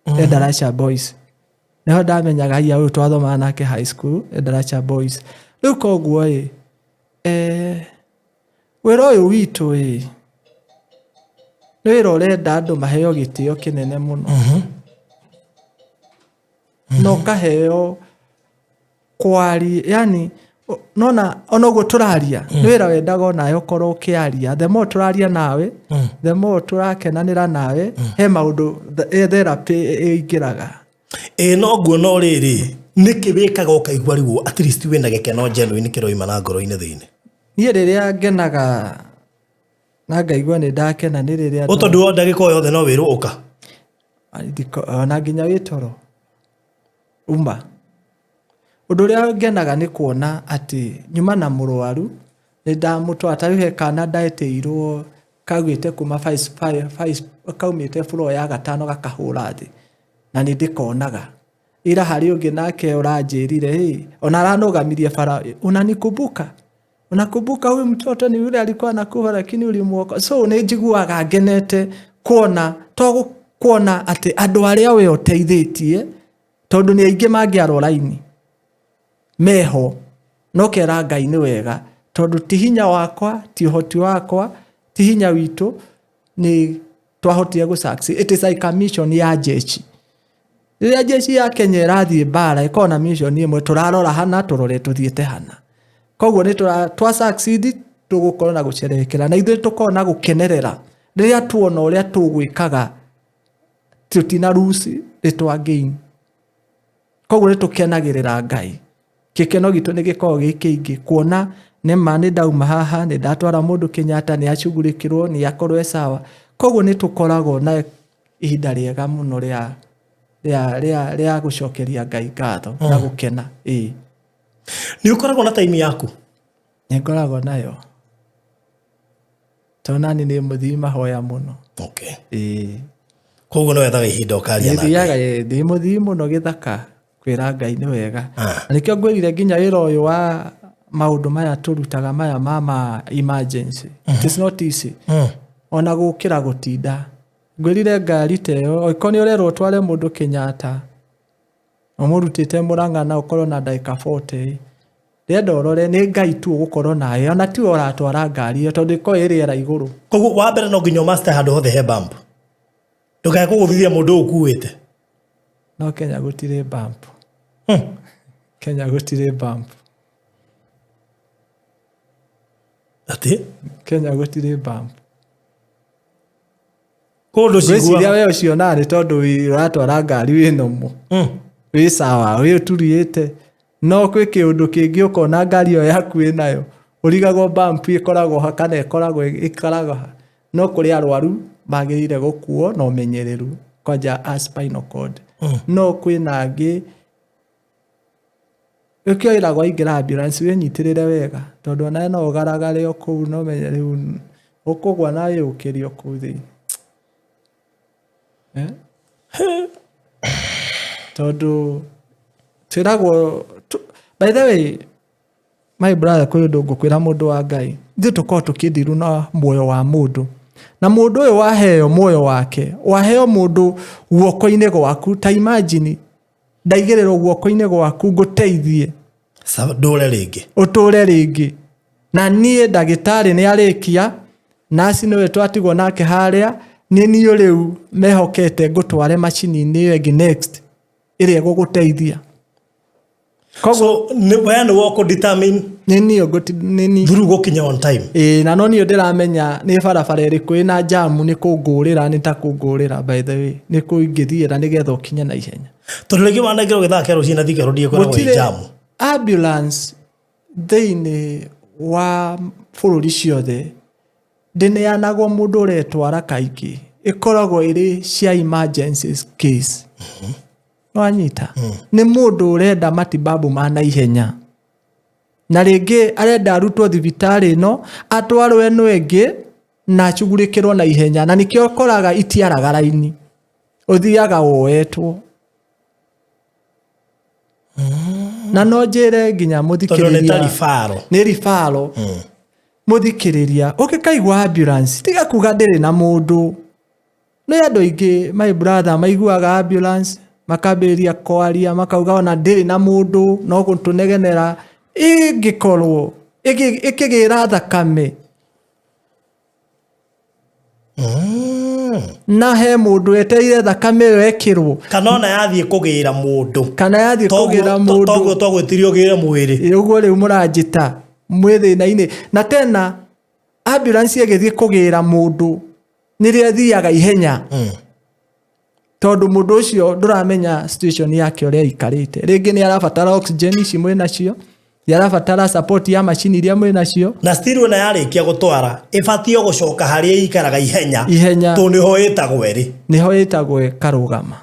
Endarasha Boys, nĩho ndamenyaga haiya ũyũ twathomaga nake high school, Endarasha Boys. Rĩu koguo ĩ wĩra ũyũ witũ ĩ nĩ wĩra ũrenda andũ maheo gĩtĩo kĩnene mũno, na ũkaheo kwari, yani nona ona ũguo tũraria, nĩ wĩra wendaga onawe ũkorwo ũkĩaria. The more tũraria nawe, the more tũrakenanĩra nawe, he maũndũ therapy ĩingĩraga. Ĩ no nguona rĩrĩ, nĩkĩ wĩkaga ũkaigua rĩu at least wĩna gĩkeno genuine kĩroima na ngoro-inĩ thĩinĩ? Niĩ rĩrĩa ngenaga na ngaigua nĩ ndakena nĩ rĩrĩa Ũ tondũ o ndagĩka o yothe no wĩrwo ũka. Ona nginya wĩ toro uma, ũndũ ũrĩa ngenaga nĩ kuona atĩ nyuma na mũrwaru, nĩ ndamũtwara. Ta rĩu he kana ndaetĩirwo kaugĩte kuma kaumĩte floor ya gatano gakahũra thĩ, na nĩ ndĩkonaga. Ira harĩ ũngĩ nake ũranjĩrire, "Hey," ona aranũgamirie bara, "Unanikumbuka? Unakumbuka huyu mtoto ni yule alikuwa anakufa lakini ulimuokoa?" So nĩ njiguaga ngenete kuona, to kuona atĩ andũ arĩa we ũteithĩtie, tondũ nĩ aingĩ mangĩarwo raini meho, no kera Ngai nĩ wega, tondũ ti hinya wakwa, ti ũhoti wakwa, ti hinya witũ, nĩ Twahotire gũ succeed. It is like a mission ya jeshi. Rĩrĩa jeshi ya Kenya ĩrathiĩ mbara ĩkoragwo na mission ĩmwe, tũrarora hana, tũrore tũthiĩte hana. Koguo nĩ twa succeed, tũgũkorwo na gũcerehekera na ithuĩ tũkorwo na gũkenerera rĩrĩa tuona ũrĩa tũgwĩkaga, tũtina lose, nĩ twa gain. Koguo nĩ tũkenagĩrĩra Ngai. Gĩkeno gitũ nĩ gĩkoragwo gĩ kĩingĩ kuona nĩma nĩ ndauma haha, nĩ ndatwara mũndũ Kenyatta, nĩ acugurĩkĩrwo, nĩ akorwo e sawa. Koguo nĩ tũkoragwo na ihinda rĩega mũno rĩa gũcokeria Ngai ngatho na gũkena. Ĩĩ. Nĩ ũkoragwo na time yaku? Nĩ ngoragwo nayo, tondũ nani nĩ mũthii mahoya mũno. Ĩĩ. Koguo nĩ wethaga ihinda ũkaria na Ngai. Nĩthiaga ndĩ mũthii mũno gĩthaka kwĩra Ngai nĩ wega. Na nĩkĩo ngwĩrire nginya wĩra ũyũ wa maũndũ maya tũrutaga maya ma emergency. It is not easy. Ona gũkĩra gũtinda. Ngwĩrire ngari ta ĩyo, okorwo nĩ ũrerwo ũtware mũndũ Kenyatta, ũmũrutĩte Mũrang'a na ũkorwo na ndagĩka 40, ndĩrenda ũrore nĩ Ngai tu ũgũkorwo nawe, ona tiwe ũratwara ngari ĩyo tondũ ĩkoragwo ĩ rĩera igũrũ. Koguo wa mbere no nginya ũmaster handũ hothe he bump. Ndũkae kũgũthithia mũndũ ũyũ ũkuĩte. No Kenya gũtirĩ bump. Kenya gũtirĩ bump. Atĩ? Kenya gũtirĩ bump. Kũndũ Ngwĩciria ciguaga. we ũcionaga nĩ tondũ ũratwara ngari wĩ normal. Wĩ sawa, wĩ ũturiĩte. No kwĩ kĩũndũ kĩngĩ ũkona ngari ĩyo yaku ĩnayo, ũrigagwo bump ĩkoragwo ha kana ĩkoragwo ĩikaraga ha. No kũrĩ arwaru magĩrĩire gũkuo na ũmenyereru kwanja a spinal cord. No kwĩna angĩ nĩkĩo wĩragwo waingĩra ambulance wĩnyitĩrĩre wega tondũ onawe no ũgaragare o kũu na ũmenye rĩu ũkũgwa na wĩyũkĩrie o kũu thĩinĩ. Tondũ twĩragwo, by the way, my brother, kwĩ ũndũ ngũkwĩra mũndũ wa Ngai, ithuĩ tũkoragwo tũkĩndiru na muoyo wa mũndũ, na mũndũ ũyũ waheo muoyo wake, waheo mũndũ guoko-inĩ gwaku, ta imagine ndaigĩrĩrwo guoko-inĩ gwaku ngũteithie Ndũre rĩngĩ, ũtũre rĩngĩ, na niĩ ndagĩtarĩ nĩ arĩkia, naci nĩwe twatigwo nake harĩa, nĩ niĩ rĩu mehokete ngũtware macini-inĩ ĩyo ĩngĩ next ĩrĩa ĩgũgũteithia. Koguo so we nĩwe ũkũ determine nĩ niĩ nĩ niĩ through gũkinya on time. Ĩĩ, na no niĩ ndĩramenya nĩ barabara ĩrĩkũ ĩna jamu, nĩ kũngũrĩra, nĩ ta kũngũrĩra, by the way, nĩ kũ ingĩthiĩra nĩgetha ũkinye na ihenya. Tondũ rĩngĩ wanengerwo gĩthaa kĩa rũcinĩ na Thika Road ĩkoragwo ĩ Gũtirĩ jamu. ambulance thĩinĩ wa bũrũri ciothe ndĩneanagwo mũndũ ũretwara kaingĩ, ĩkoragwo ĩrĩ cia emergency case. Nĩwanyita? Nĩ mũndũ ũrenda matibabu ma naihenya, na rĩngĩ arenda arutwo thibitarĩ ĩno atwarwo ĩno ĩngĩ na acugurĩkĩrwo na ihenya, na nĩkĩo ũkoraga itiaraga raini, ũthiaga woetwo. Na no njĩre nginya Tondũ nĩ ta mũthikĩrĩria, ribaro. Nĩ ribaro. Mũthikĩrĩria, ũngĩkaigua ambulance tiga kuga ndĩrĩ na mũndũ. Nĩ andũ aingĩ, my brother, maiguaga ambulance makambĩrĩria kwaria, makauga ona ndĩrĩ na mũndũ, no gũtũnegenera. Ĩngĩkorwo ĩkĩgĩra thakame na he mũndũ etereire thakame ĩyo ĩkĩrwo, kana ona yathiĩ kũgĩra mũndũ, kana yathiĩ kũgĩra mũndũ, toguo twagwĩtirie ũgĩre mwĩrĩ. Ũguo rĩu mũranjĩta mwĩ thĩna-inĩ. Na tena ambulance ĩgĩthiĩ kũgĩra mũndũ nĩrĩo ĩthiaga ihenya, tondũ mũndũ ũcio ndũramenya situation yake ũrĩa aikarĩte. Rĩngĩ nĩ arabatara oxygen ici mwĩ nacio, nĩ arabatara support ya macini iria mwĩ nacio. Na still ona yarĩkia gũtwara ĩbatiĩ gũcoka harĩa ĩikaraga ihenya, Ihenya. Tondũ nĩho ĩtagwo ĩrĩ. Nĩho ĩtagwo ĩkarũgama.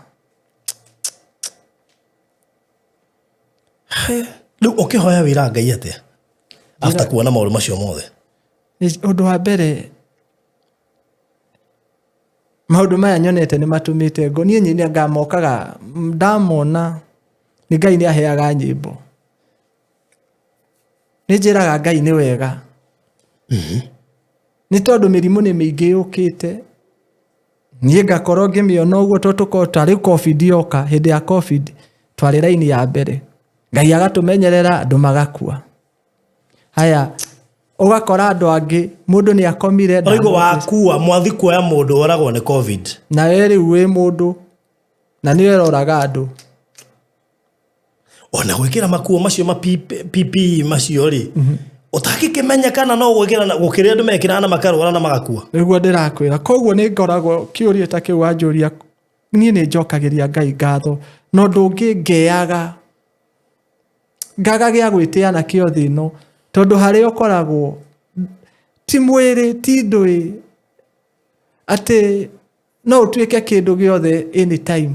Rĩu ũkĩhoya wĩra Ngai atĩa after kuona maũndũ macio mothe? Ũndũ wa mbere, maũndũ maya nyonete nĩ matũmĩte ngo niĩ nyine ngamokaga ndamona nĩ Ngai nĩ aheaga nyĩmbo, nĩ njĩraga Ngai nĩ wega, nĩ tondũ mĩrimũ nĩ mĩingĩ yũkĩte, niĩ ngakorwo ngĩmĩona ũguo, tondũ tũkorwo ta rĩu COVID yoka, hĩndĩ ya COVID twarĩ raini ya mbere, Ngai agatũmenyerera, andũ magakua. Haya, Ũgakora andũ angĩ mũndũ nĩ akomire Ũraigua wakua mwathi kuoya mũndũ woragwo nĩ covid. Na we rĩu wĩ mũndũ na nĩ ũroraga andũ. Ona gwĩkĩra makuo macio ma PPE macio rĩ, ũtangĩkĩmenya kana no gwĩkĩra na gũkĩrĩ andũ mekĩraga na makarwara na magakua. Nĩguo ndĩrakwĩra. Koguo nĩ ngoragwo kĩũria ta kĩu wanjũria, niĩ nĩ njokagĩria Ngai ngatho, na ũndũ ũngĩ ngeaga ngaga gĩa gwĩtĩa nakĩo thĩ ĩno, tondũ harĩa ũkoragwo ti mwĩrĩ ti ndũĩ atĩ no ũtuĩke kĩndũ gĩothe anytime.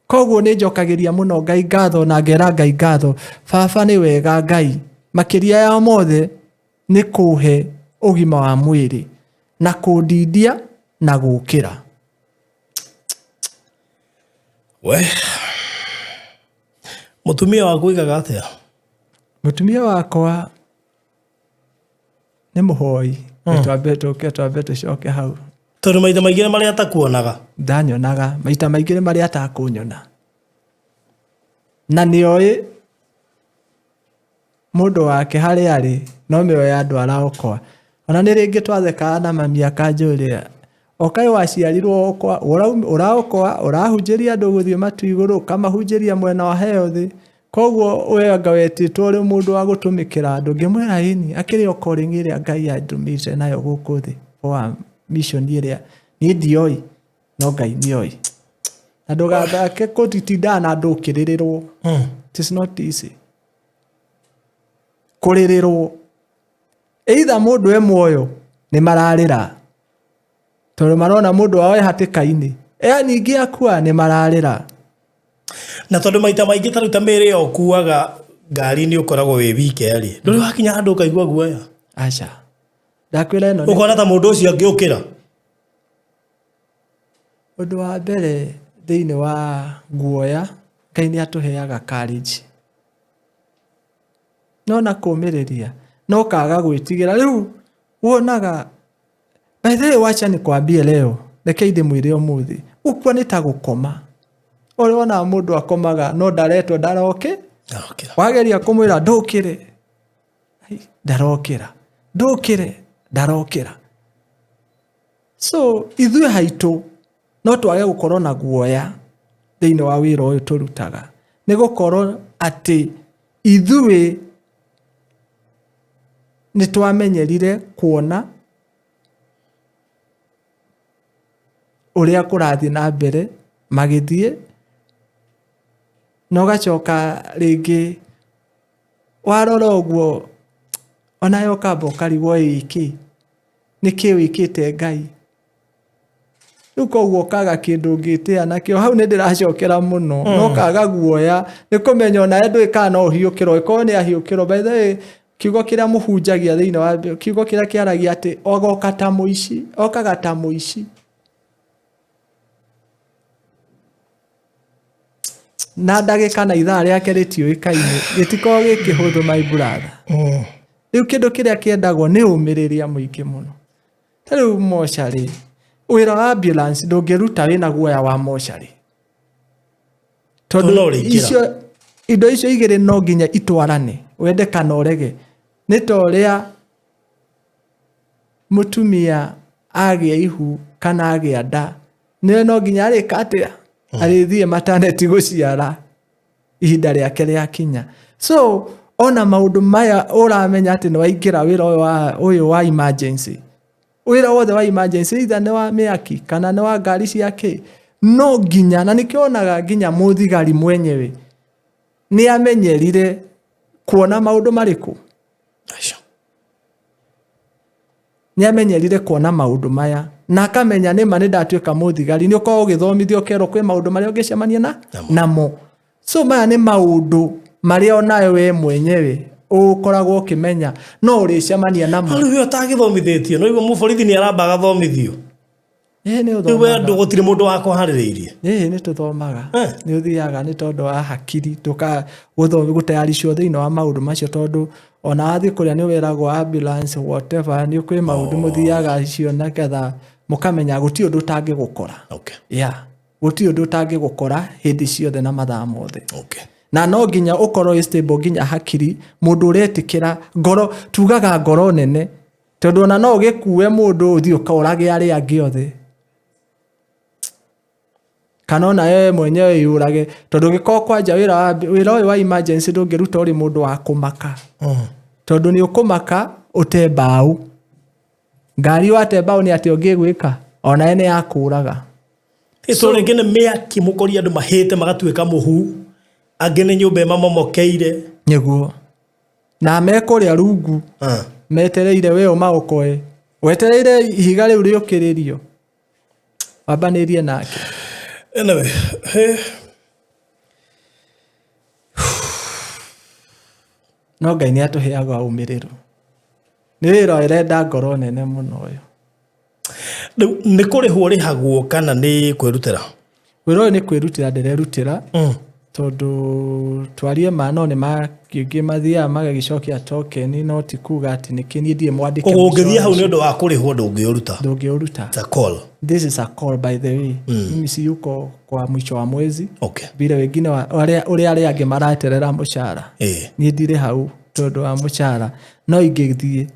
Koguo nĩ njokagĩria mũno Ngai ngatho na ngera Ngai ngatho, baba nĩ wega Ngai, makĩria ya mothe nĩ kũhe ũgima wa mwĩrĩ na kũndindia na gũkĩra. We mũtumia waku oigaga atĩa? Mũtumia wakwa nĩ mũhoi. Twambe tũke twambe tũcoke hau. Tondũ maita maingĩ nĩ marĩa atakuonaga. Ndanyonaga maita maingĩ nĩ marĩa atakũnyona, na nĩ oĩ mũndũ wake harĩa arĩ no mĩoyo ya andũ araokoa. Ona nĩ rĩngĩ twathekaga na mami akanjũria, okaĩ waciarirwo okoa, ũraokoa, ũrahunjĩria andũ gũthiĩ matu igũrũ, ũkamahunjĩria mwena wa heo thĩ, koguo we anga wetĩtwo ũrĩ mũndũ wa gũtũmĩkĩra andũ. Ngĩmwĩra ĩni, akĩrĩ o calling ĩrĩa Ngai andũmĩte nayo gũkũ thĩ for mission ĩrĩa niĩ ndioĩ no Ngai nĩoĩ. Na ndũgathake kũtindaga na andũ ũkĩrĩrĩrwo. It is not easy. Kũrĩrĩrwo either mũndũ e muoyo nĩ mararĩra tondũ marona mũndũ wao e hatĩka-inĩ, e ningĩ akua nĩ mararĩra. Na tondũ maita maingĩ ta rĩu ta mĩĩrĩ ĩyo ũkuaga ngari-inĩ ũkoragwo wĩ wike rĩ, ndũrĩ wakinya handũ ũkaigua guoya? Aca, ndakwĩra ĩno nĩ Ũkona ta mũndũ ũcio angĩũkĩra? Ũndũ wa mbere thĩinĩ wa guoya, Ngai nĩ atũheaga courage. No na kũmĩrĩria, no kaga gwĩtigĩra. Rĩu wonaga, by the way, wacha nikwambie leo, reke ndĩmwĩre ũmũthĩ, gũkua nĩ ta gũkoma. Ũrĩa wonaga mũndũ akomaga no ndaretwo ndaroke, Ndarokĩra. wageria kũmwĩra ndũkĩre, ai, ndarokĩra, ndũkĩre, ndarokĩra. So ithuĩ haitũ no twage gũkorwo na guoya thĩinĩ wa wĩra ũyũ tũrutaga, nĩ gũkorwo atĩ ithuĩ nĩ twamenyerire kuona ũrĩa kũrathiĩ na mbere magĩthiĩ, na ũgacoka rĩngĩ warora ũguo onawe ũkamba ũkarigwo ĩĩ kĩ, nĩkĩ wĩkĩte Ngai. Rĩu koguo ũkaga kĩndũ ũngĩtĩa nakĩo, hau nĩ ndĩracokera mũno, no kaga guoya nĩ kũmenya onawe ndũĩ kana no ũhiũkĩrwo, ĩkorwo nĩ ahiũkĩrwo. By the way, kiugo kĩrĩa mũhunjagia thĩinĩ wa kiugo kĩrĩa kĩaragia atĩ ogoka ta mũici, okaga ta mũici. Na ndagĩka na ithaa rĩake rĩtiũĩkaine, gĩtikoragwo gĩ kĩhũthũ my brother. Rĩu kĩndũ kĩrĩa kĩendagwo nĩ ũmĩrĩria mũingĩ mũno. Ta rĩu mocarĩ, wĩra wa ambulance ndũngĩruta wĩna guoya wa mocarĩ. Tondũ no Tondũ ũrĩingĩra. icio indo icio igĩrĩ no nginya itwarane, wende kana ũrege. Nĩ ta ũrĩa mũtumia agĩa ihu kana agĩa nda, nĩwe no nginya arĩka atĩa? Arĩthiĩ maternity gũciara ihinda rĩake rĩakinya. So ona maũndũ maya ũramenya atĩ nĩ waingĩra wĩra ũyũ wa emergency, wĩra wothe wa emergency either nĩ wa mĩaki kana nĩ wa ngari cia kĩ, no nginya, na nĩkĩo wonaga nginya mũthigari mwenyewe nĩ amenyerire kuona maũndũ marĩkũ. Aca. Nĩ amenyerire kuona maũndũ maya na akamenya nĩma nĩ ndatuĩka mũthigari. Nĩ ũkoragwo ũgĩthomithio ũkerwo kwĩ maũndũ marĩa ũngĩcemania na namo. So maya nĩ maũndũ marĩa onawe we mwenyewe ũkoragwo ũkĩmenya no ũrĩcemania namo. No rĩu we ũtagĩthomithĩtio, no igua mũborithi nĩ aramba agathomithio. Ĩĩ nĩ Rĩu we ũthomaga. andũ gũtirĩ mũndũ wakũharĩrĩirie. Ĩĩ nĩ tũthomaga. Eh. Nĩ ũthiaga nĩ tondũ wa hakiri gũtayaricwo thĩinĩ wa maũndũ macio, tondũ ona wathiĩ kũrĩa nĩ wĩragwo ambulance whatever, nĩ kwĩ maũndũ mũthiaga icio nĩgetha mũkamenya gũtirĩ ũndũ ũtangĩgũkora. Okay. Yeah. Gũtirĩ ũndũ ũtangĩgũkora hĩndĩ ciothe na mathaa mothe. Okay. Na no nginya ũkorwo wĩ stable nginya hakiri, mũndũ ũretĩkĩra ngoro, tugaga ngoro nene, tondũ ona no ũgĩkue mũndũ ũthiĩ ũkorage arĩa angĩ othe, kana ona wewe mwenyewe yũrage, tondũ gĩkorwo kwanja wĩra ũyũ wa emergency ndũngĩruta ũrĩ mũndũ wa kũmaka, tondũ nĩ ũkũmaka ũte mbaũ ngari, wate mbaũ nĩ atĩa ũngĩgwĩka, onawe nĩ yakũraga. Ĩtũ rĩngĩ nĩ mĩaki mũkori, andũ mahĩte magatuĩka mũhu, angĩ nĩ nyũmba ĩmamomokeire. Nĩguo, na mekũrĩa rungu metereire we ũmaokoe, wetereire ihiga rĩu rĩũkĩrĩrio wambanĩrie nake. Anyway, he. No Ngai nĩ atũheaga ũmĩrĩru. Nĩ wĩra ũrenda ngoro nene mũno ũyũ. Rĩu nĩ kũrĩhwo rĩhagwo kana nĩ kwĩrutĩra? Wĩra ũyũ nĩ kwĩrutĩra ndĩrerutĩra, tondũ twarie ma, no nĩ makĩngĩ mathiaga magagĩcokia token, no ti kuga atĩ nĩkĩ niĩ ndirĩ mwandĩke. Koguo ũngĩthiĩ hau nĩ ũndũ wa kũrĩhwo, ndũngĩũruta. Ndũngĩũruta. It's a call. This is a call, by the way. Mimi si yuko kwa mwisho wa mwezi vile wengine ũrĩa arĩa angĩ maraterera mũcara. Niĩ ndirĩ hau tondũ wa mũcara, no ingĩthiĩ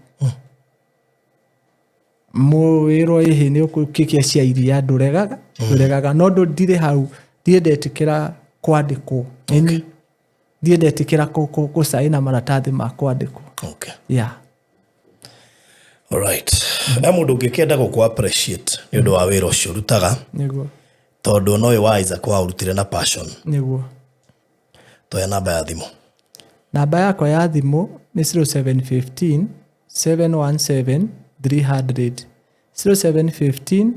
wĩrwo ĩhĩ nĩ ũkũkĩkia cia iria, ndũregaga, ndũregaga, no ndirĩ hau, ndirĩ ndetĩkĩra kwandĩkwo. Nĩ ndirĩ ndetĩkĩra gũcaina maratathi ma kwandĩkwo. Yeah. Alright. He mũndũ ũngĩkĩenda gũkũ appreciate nĩ ũndũ wa wĩra ũcio ũrutaga, tondũ ona ũyũ wa Isaac waũrutire na passion. Toya namba ya thimũ. Namba yakwa ya thimũ nĩ 0715 717 300, 0715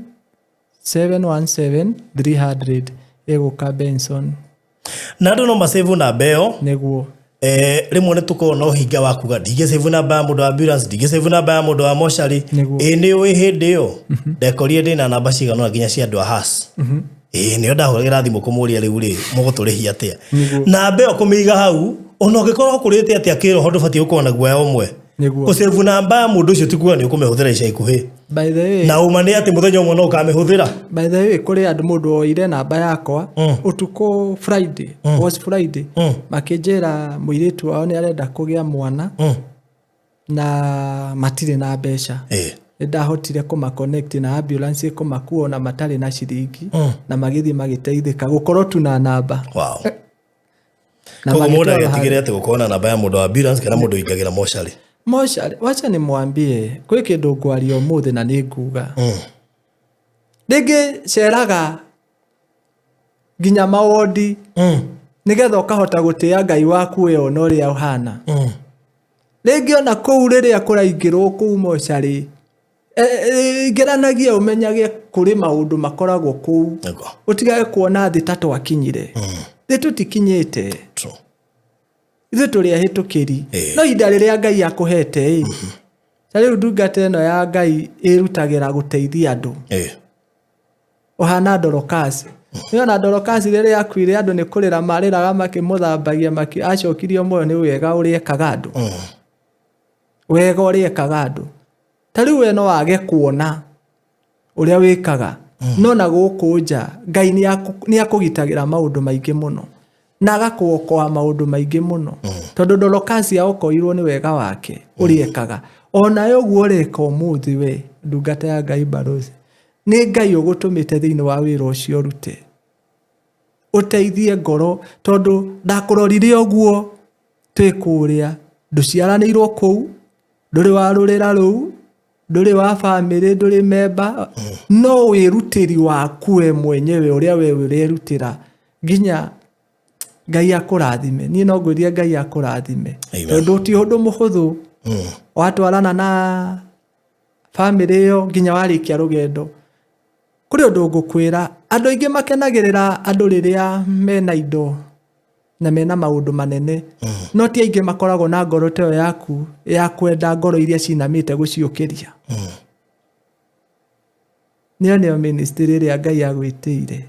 717 300, ĩgũka Benson. Na andũ no macĩvu namba ĩyo. Nĩguo. Rĩmwe nĩ tũkoragwo na ũhinga wa kuga ndingĩcĩvu namba ya mũndũ wa ambulance, ndingĩcĩvu namba ya mũndũ wa mocarĩ. Ĩ nĩ ũĩ hĩndĩ ĩyo ndekorire ndĩna namba cigana ũna nginya cia andũ a has, ĩ nĩo ndahũragĩra thimũ kũmũria, rĩu rĩ mũgũtũrĩhia atĩa? Namba ĩyo kũmĩiga hau, ona ũngĩkorwo ũkũrĩte atĩa kĩroho, ndũbatiĩ gũkorwo na guoya ũmwe. Gũcĩvu namba ya mũndũ ũcio ti kuga nĩ ũkũmĩhũthĩra ica ikuhĩ. By the way, Na ũma nĩ atĩ mũthenya ũmwe no ũkamĩhũthĩra. By the way, kũrĩ andũ, mũndũ woire namba yakwa ũtukũ Friday, was Friday, makĩnjĩra mũirĩtu wao nĩ arenda kũgĩa mwana na matirĩ na mbeca. Nĩ ndahotire kũma-connect na ambulance ĩkũmakua ona matarĩ na ciringi, na magĩthiĩ magĩteithĩka gũkorwo tu na namba. Na Koguo mũndũ magĩtwara agetigĩre atĩ gũkorwo na namba ya mũndũ wa ambulance kana mũndũ ũingagĩra mocarĩ. Mocarĩ, wacha nimwambie, kwĩ kĩndũ ngwaria ũmũthĩ na nĩ nguga. Rĩngĩ ceraga nginya mawondi nĩgetha ũkahota gũtĩa Ngai waku we ona ũrĩa ũhana. Rĩngĩ ona kũu rĩrĩa kũraingĩrwo kũu mocarĩ, ingĩranagia ũmenyage kũrĩ maũndũ makoragwo kũu. Ũtigage kuona thĩ ta twakinyire. Thĩ tũtikinyĩte. Ithuĩ tũrĩ ahĩtũkĩri. No ihinda rĩrĩa Ngai akũhete ĩ, ta rĩu ndungata ĩno ya Ngai ĩrutagĩra gũteithia andũ. Ũhana Dorokasi. Nĩona Dorokasi rĩrĩa akuire, andũ nĩ kũrĩra marĩraga makĩmũthambagia, acokirio muoyo nĩ wega ũrĩa ekaga andũ. Wega ũrĩa ekaga andũ. Ta rĩu we no wage kuona ũrĩa wĩkaga, no na gũkũ nja Ngai nĩ akũgitagĩra maũndũ maingĩ mũno na agakũokoa maũndũ maingĩ mũno, tondũ Dorokasi aokoirwo nĩ wega wake ũrĩa ekaga. Onawe ũguo ũreka ũmũthĩ, we ndungata ya Ngai Barosi, nĩ Ngai ũgũtũmĩte thĩinĩ wa wĩra ũcio ũrute, ũteithie ngoro, tondũ ndakũrorire ũguo twĩ kũrĩa, ndũciaranĩirwo kũu, ndũrĩ wa rũrĩra rũu, ndũrĩ wa bamĩrĩ, ndũrĩ memba, no wĩrutĩri waku we mwenyewe ũrĩa we ũrerutĩra, nginya Ngai akũrathime. Niĩ no ngwĩrie Ngai akũrathime. Amen. Tondũ ti ũndũ mũhũthũ watwarana na bamĩrĩ ĩyo nginya warĩkia rũgendo. Kũrĩ ũndũ ngũkwĩra, andũ aingĩ makenagĩrĩra andũ rĩrĩa mena indo na mena maũndũ manene, no ti aingĩ makoragwo na ngoro ta ĩyo yaku ya kwenda ngoro iria cinamĩte gũciũkĩria. Nĩyo nĩyo ministry ĩrĩa Ngai agwĩtĩire.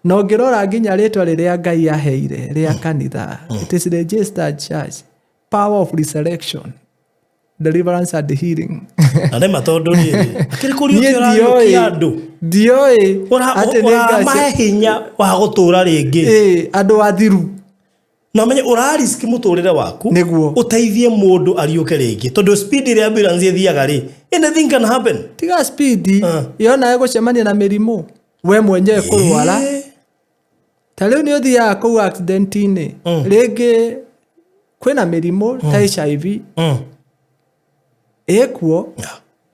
Na ũngĩrora nginya rĩtwa rĩrĩa Ngai aheire rĩa kanitha, it is registered church, power of resurrection, deliverance and healing. Na nĩ ma, tondũ rĩrĩ akĩrĩ Niĩ kũriũkia ũrariũkia andũ. Ndioĩ Ũra- atĩ nĩ ũramahe hinya wa gũtũra rĩngĩ. Ĩĩ, andũ athiru. Na ũmenye ũrariski mũtũrĩre waku Nĩguo. ũteithie mũndũ ariũke rĩngĩ, tondũ speed ĩrĩa ambulance ĩthiaga rĩ, anything can happen. Tiga speed. Ah. Yona ĩgũcemania na mĩrimũ, we mwenyewe kũrwara. Ta rĩu nĩ ũthiaga kũu accident-inĩ, rĩngĩ kwĩna mĩrimũ ta HIV ĩkuo,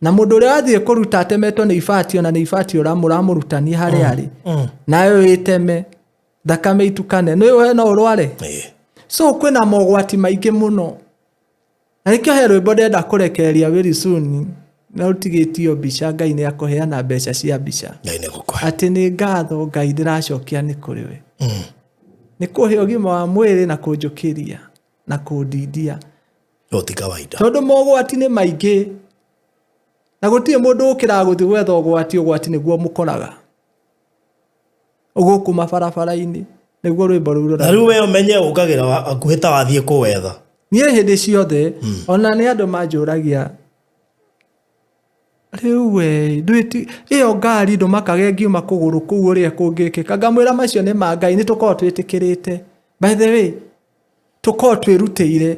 na mũndũ ũrĩa wathiĩ kũruta atemetwo nĩ ibati, ona nĩ ibati ũramũrutania harĩa arĩ, nayo ĩteme thakame itukane, nĩ we no ũrware. So kwĩna mogwati maingĩ mũno, na nĩkĩo he rwĩmbo ndenda kũrekereria very soon, na rũtigĩtio mbica. Ngai nĩ akũheana mbeca cia mbica. Ngai nĩ gũkũhe. Atĩ nĩ ngatho Ngai ndĩracokia nĩ kũrĩ we, nĩ kũhe ũgima wa mwĩrĩ na kũnjũkĩria na kũndindia. No ti kawaida. Tondũ mogwati nĩ maingĩ, na gũtirĩ mũndũ ũkĩraga gũthiĩ gwetha ũgwati. Ũgwati nĩguo mũkoraga gũkũ mabarabara-inĩ, nĩguo rwĩmbo rũu Na rũra. Rĩu we ũmenye ũkagĩra hakuhĩ ta wathiĩ kũwetha. Niĩ hĩndĩ ciothe, ona nĩ andũ manjũragia, rĩu we ndwĩti ĩyo ngari ndũmakage ngiuma kũgũrũ kũu ũrĩa kũngĩkĩka, ngamwĩra macio nĩ ma Ngai. Nĩ tũkoragwo twĩtĩkĩrĩte, by the way, tũkoragwo twĩrutĩire,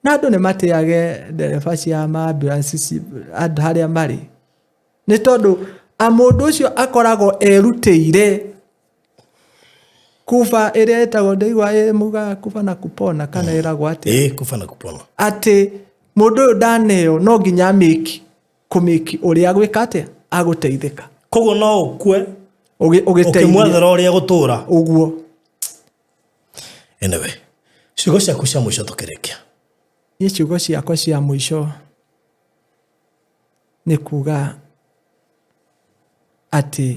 na andũ nĩ matĩage ndereba cia ma ambulance andũ harĩa marĩ, nĩ tondũ a mũndũ ũcio akoragwo erutĩire kuba ĩrĩa ĩtagwo, ndaigua mugaga kuba na kupona, kana ĩragwo atĩa? Ĩĩ, kuba na kupona. Atĩ mũndũ ũyũ ndaneo, no nginya amĩki kũmĩki ũrĩa agwĩka atĩa agũteithĩka. Koguo no ũkue ũgĩteithia ũkĩmwethera ũrĩa gũtũra. Ũguo. Anyway, ciugo ciaku cia mũico tũkĩrĩkia. Niĩ ciugo ciakwa cia mũico nĩ kuga atĩ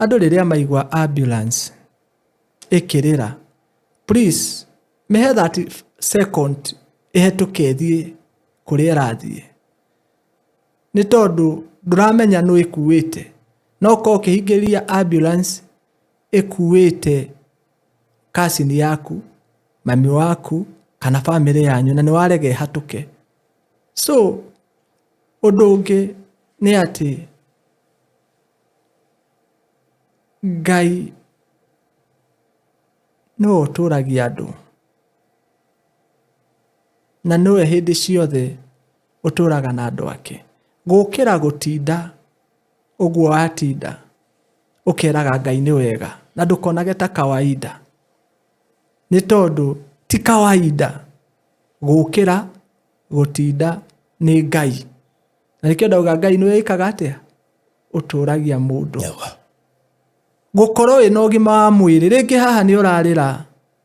andũ rĩrĩa maigua ambulance ĩkĩrĩra, please mĩhe 30 second ĩhetũke ĩthiĩ kũrĩa ĩrathiĩ, nĩ tondũ ndũramenya nũ ĩkuĩte. No ũkorwo ũkĩhingĩrĩria ambulance ĩkuĩte cousin yaku, mami waku, kana bamĩrĩ yanyu, na nĩ warega ĩhatũke. So ũndũ ũngĩ nĩ atĩ Ngai nĩwe ũtũragia andũ, na nĩwe hĩndĩ ciothe ũtũraga na andũ ake, gũkĩra gũtinda ũguo watinda ũkeraga Ngai nĩ wega, na ndũkonage ta kawaida, nĩ tondũ ti kawaida gũkĩra gũtinda nĩ Ngai. Na nĩkĩo ndauga Ngai nĩwe ĩkaga atĩa, ũtũragia mũndũ. Gũkorwo wĩna ũgima wa mwĩrĩ, rĩngĩ haha nĩ ũrarĩra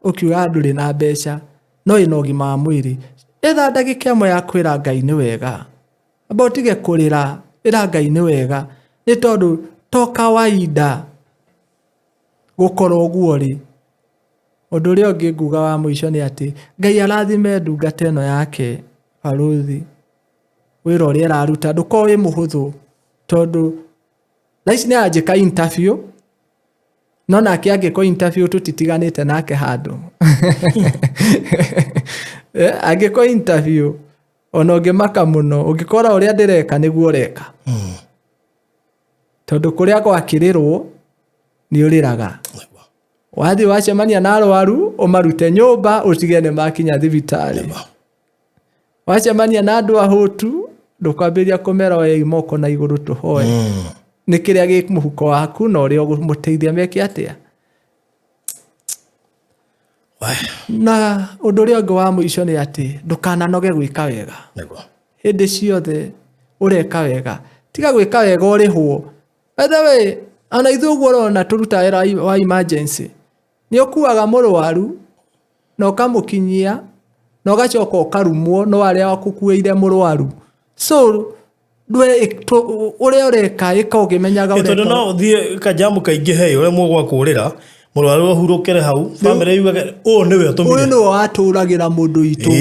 ũkiuga ndũrĩ na mbeca, no wĩna ũgima wa mwĩrĩ, etha ndagĩka ĩmwe ya kwĩra Ngai nĩ wega. Amba ũtige kũrĩra, ĩra Ngai nĩ wega, nĩ tondũ to kawaida gũkorwo ũguo rĩ. Ũndũ ũrĩa ũngĩ nguga wa mũico nĩ atĩ Ngai arathime ndungata ĩno yake barũthi, wĩra ũrĩa ĩraruta ndũkorwo wĩ mũhũthũ, tondũ thaa ici nĩ aranjĩka interview, no nake angĩkwo interview tũtitiganĩte nake handũ. Angĩkwo interview, ona ũngĩmaka mũno ũngĩkora ũrĩa ndĩreka nĩguo ũreka, tondũ kũrĩa gwakĩrĩrwo nĩ ũrĩraga. Wathiĩ wacemania na arwaru, ũmarute nyũmba ũtige nĩ makinya thibitarĩ. Wacemania na andũ ahũtu, ndũkwambĩrĩria kũmera oyei moko na igũrũ tũhoe. Nĩ kĩrĩa gĩ mũhuko waku na ũrĩa ũgũmũteithia meke atĩa. Na ũndũ ũrĩa ũngĩ wa mũico nĩ atĩ ndũkananoge gwĩka wega. Hĩndĩ ciothe ũreka wega, tiga gwĩka wega ũrĩhwo. By the way, ona ithuĩ ũguo ũrona tũrutaga wĩra wa emergency, nĩ ũkuaga mũrwaru na ũkamũkinyia na ũgacoka ũkarumwo no arĩa wakũkuĩire mũrwaru. So ũrĩa ũreka, ĩka ũkĩmenyaga. Tondũ no ũthiĩ kajamu kaingĩhe, ũremwo gwa kũrĩra, mũrwaru ahurũkĩre hau, bamĩrĩ yugage ũyũ nĩwe ũtũmire. Ũyũ nĩwe watũragĩra mũndũ witũ.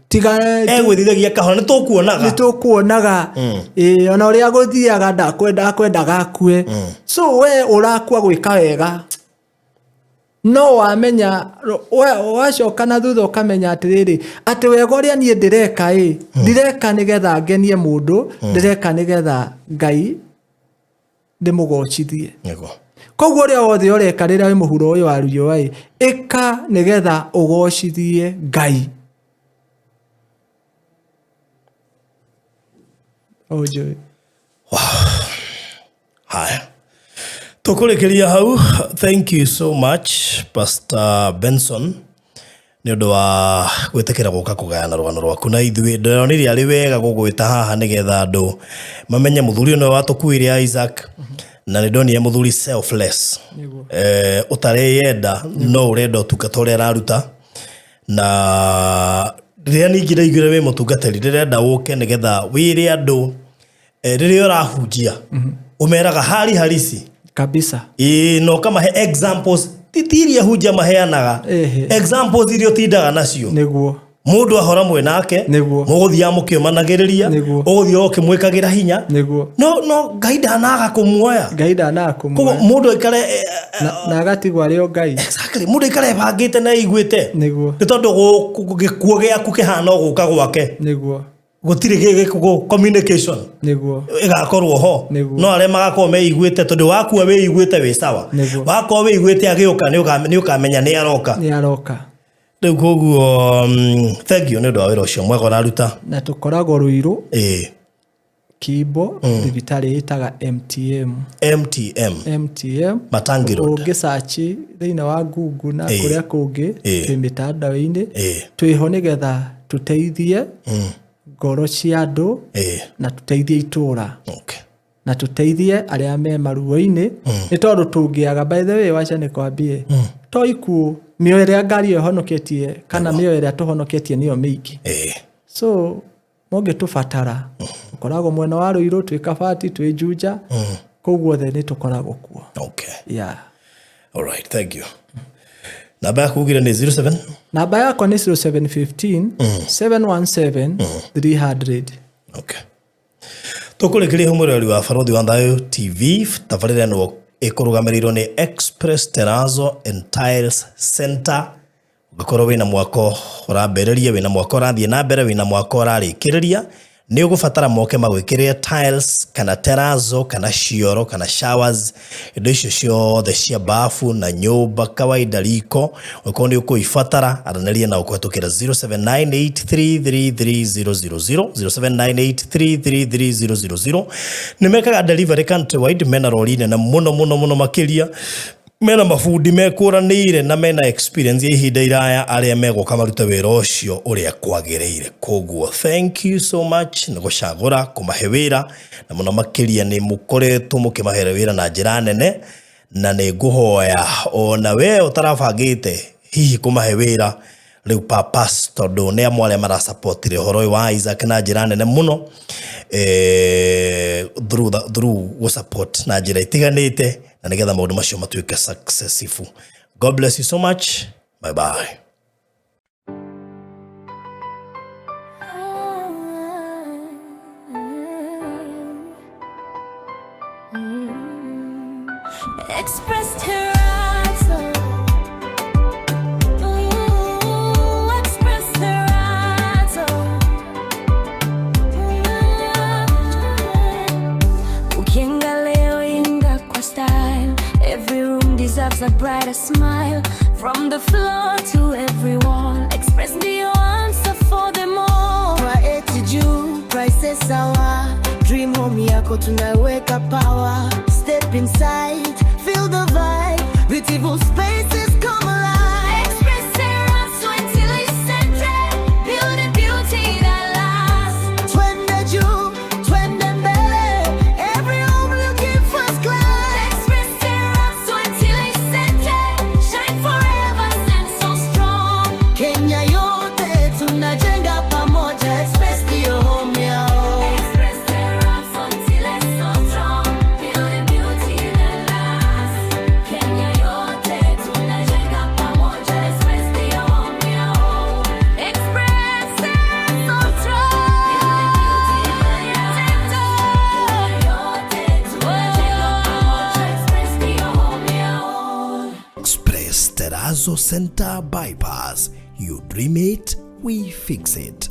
Tiga. Egwĩthithagia kahora, nĩ tũkuonaga. Nĩ tũkuonaga. Ĩĩ, ona ũrĩa gũthiaga ndakwenda akwendaga akue. So we ũrakua gwĩka wega, no wamenya wacoka na thutha ũkamenya atĩrĩrĩ, atĩ wega ũrĩa niĩ ndĩreka ĩ, ndireka nĩgetha ngenie mũndũ, ndĩreka nĩgetha Ngai ndĩmũgocithie. Koguo ũrĩa wothe ũreka rĩrĩa wĩ mũhuro ũyũ wa riũa ĩ, ĩka nĩgetha ũgocithie Ngai. Ũnjũĩ. Haya, tũkũrĩkĩria hau. Thank you so much, Pastor Benson, nĩ ũndũ wa gwĩtĩkĩra gũka kũgayana rũgano rwaku na ithuĩ. Ndĩronire arĩ wega gũgwĩta haha nĩgetha andũ mamenye mũthuri ũyũ nĩwe watũkuire Isaac, na nĩ ndonire mũthuri selfless. Nĩguo. Ũtareyenda no ũrenda ũtungata ũrĩa araruta. Na rĩrĩa ningĩ ndaiguire wĩ mũtungatĩri, ndĩrenda ũke nĩgetha wĩre andũ, rĩrĩa ũrahunjia ũmeraga hali halisi. Kabisa. Ĩĩ, na ũkamahe examples, ti iria hunjia maheanaga. Examples iria ũtindaga nacio. Nĩguo. Mũndũ ahora mwĩ nake. Nĩguo. Mũgũthiaga mũkĩũmanagĩrĩria. Nĩguo. Ũgũthiĩ ũkĩmwĩkagĩra hinya. Nĩguo. No Ngai ndanaga kũmuoya. Ngai ndanaga Koguo kũmuoya. mũndũ aikare Na agatigwo arĩ o Ngai. Exactly, mũndũ aikare ebangĩte na eiguĩte. Nĩguo. Nĩ tondũ gĩkuũ gĩaku kĩhana o gũka gwake. Nĩguo. Gũtirĩ communication. Nĩguo. Ĩgakorwo ho. Nĩguo. No arĩa magakorwo meiguĩte, tondũ wakua wĩiguĩte wĩ sawa. Nĩguo. Wakorwo wĩiguĩte agĩũka, nĩ ũkamenya nĩ aroka. Nĩ aroka. Rĩu koguo, thank you nĩ ũndũ wa wĩra ũcio mwega ũraruta. Na tũkoragwo Ruiru. Kimbo, thibitarĩ ĩtaga MTM. MTM. MTM. Matangi Road. Ũngĩ search thĩinĩ wa Google na kũrĩa kũngĩ, twĩ mĩtandao-inĩ. Twĩho nĩgetha tũteithie ngoro cia andũ na tũteithie itũra. Na tũteithie arĩa me maruo-inĩ, nĩ tondũ tũngĩaga, by the way, wacha nĩkwambie, to ikuũ, mĩoyo ĩrĩa ngari ĩyo ĩhonoketie kana mĩoyo ĩrĩa tũhonoketie nĩyo mĩingĩ. So mũngĩtũbatara, tũkoragwo mwena wa Ruiru, twĩ Kabati, twĩ Juja, kũu guothe nĩ tũkoragwo kuo. Yeah. All right, thank you. Namba yaku ugire nĩ 07? Namba yakwa nĩ 0715 717 300. Okay. Tũkũrĩkĩria hau, mwĩroreri wa Barũthi wa Thayũ TV, tabarĩra ĩno ĩkũrũgamĩrĩirwo nĩ Express Terrazzo and Tiles Center. Ũngĩkorwo wĩna mwako ũrambĩrĩria, wĩna mwako ũrathiĩ na mbere, wĩna mwako ũrarĩkĩrĩria, nĩ ũgũbatara moke magwĩkĩrĩre tiles kana terrazzo kana cioro kana showers, indo icio ciothe cia bafu na nyũmba kawaida, riko, ũngĩkorwo nĩ ũkũibatara, aranĩria nao kũhetũkĩra 0798333000, 0798333000. Nĩ mekaga delivery countrywide, mena rori nene mũno mũno mũno makĩria, mena mabundi mekũranĩire na mena experience ya ihinda iraya arĩa megũka marute wĩra ũcio ũrĩa kwagĩrĩire. Koguo thank you so much nĩ gũcagũra kũmahe wĩra, na mũno makĩria nĩ mũkoretwo mũkĩmahe wĩra na njĩra nene, na nĩ ngũhoya ona we ũtarabangĩte hihi kũmahe wĩra rĩu papas, tondũ nĩ amwe arĩa marasupportire ũhoro ũyũ wa Isaac na njĩra nene mũno, through gũsupport na njĩra itiganĩte, na nĩgetha maũndũ macio matuĩke successful. God bless you so much. Bye bye. Express Terrazzo. Ooh, Express Terrazzo. Ukienga leo inga kwa style. Every room deserves a brighter smile. From the floor to every wall. Express the answer for them all. Kwa eti juu, prices sawa. Dream home yako tunaweka power. Step inside, feel the vibe. Beautiful spaces come alive. Express Terrazzo Center. Building beauty that lasts. Twende juu, twende mbele. Every home looking first class. Express Terrazzo Center. Shine forever and so strong. Kenya yote tunajenga pamoja. Express ndio home yao. Express Terrazzo so strong. Building beauty that lasts. Kenya yote tunajenga pamoja. Express ndio home yao. Express so strong. Building beauty that lasts. Kenya yote tunajenga pamoja. Express ndio home yao. Express Terrazzo Center Bypass. You dream it, we fix it.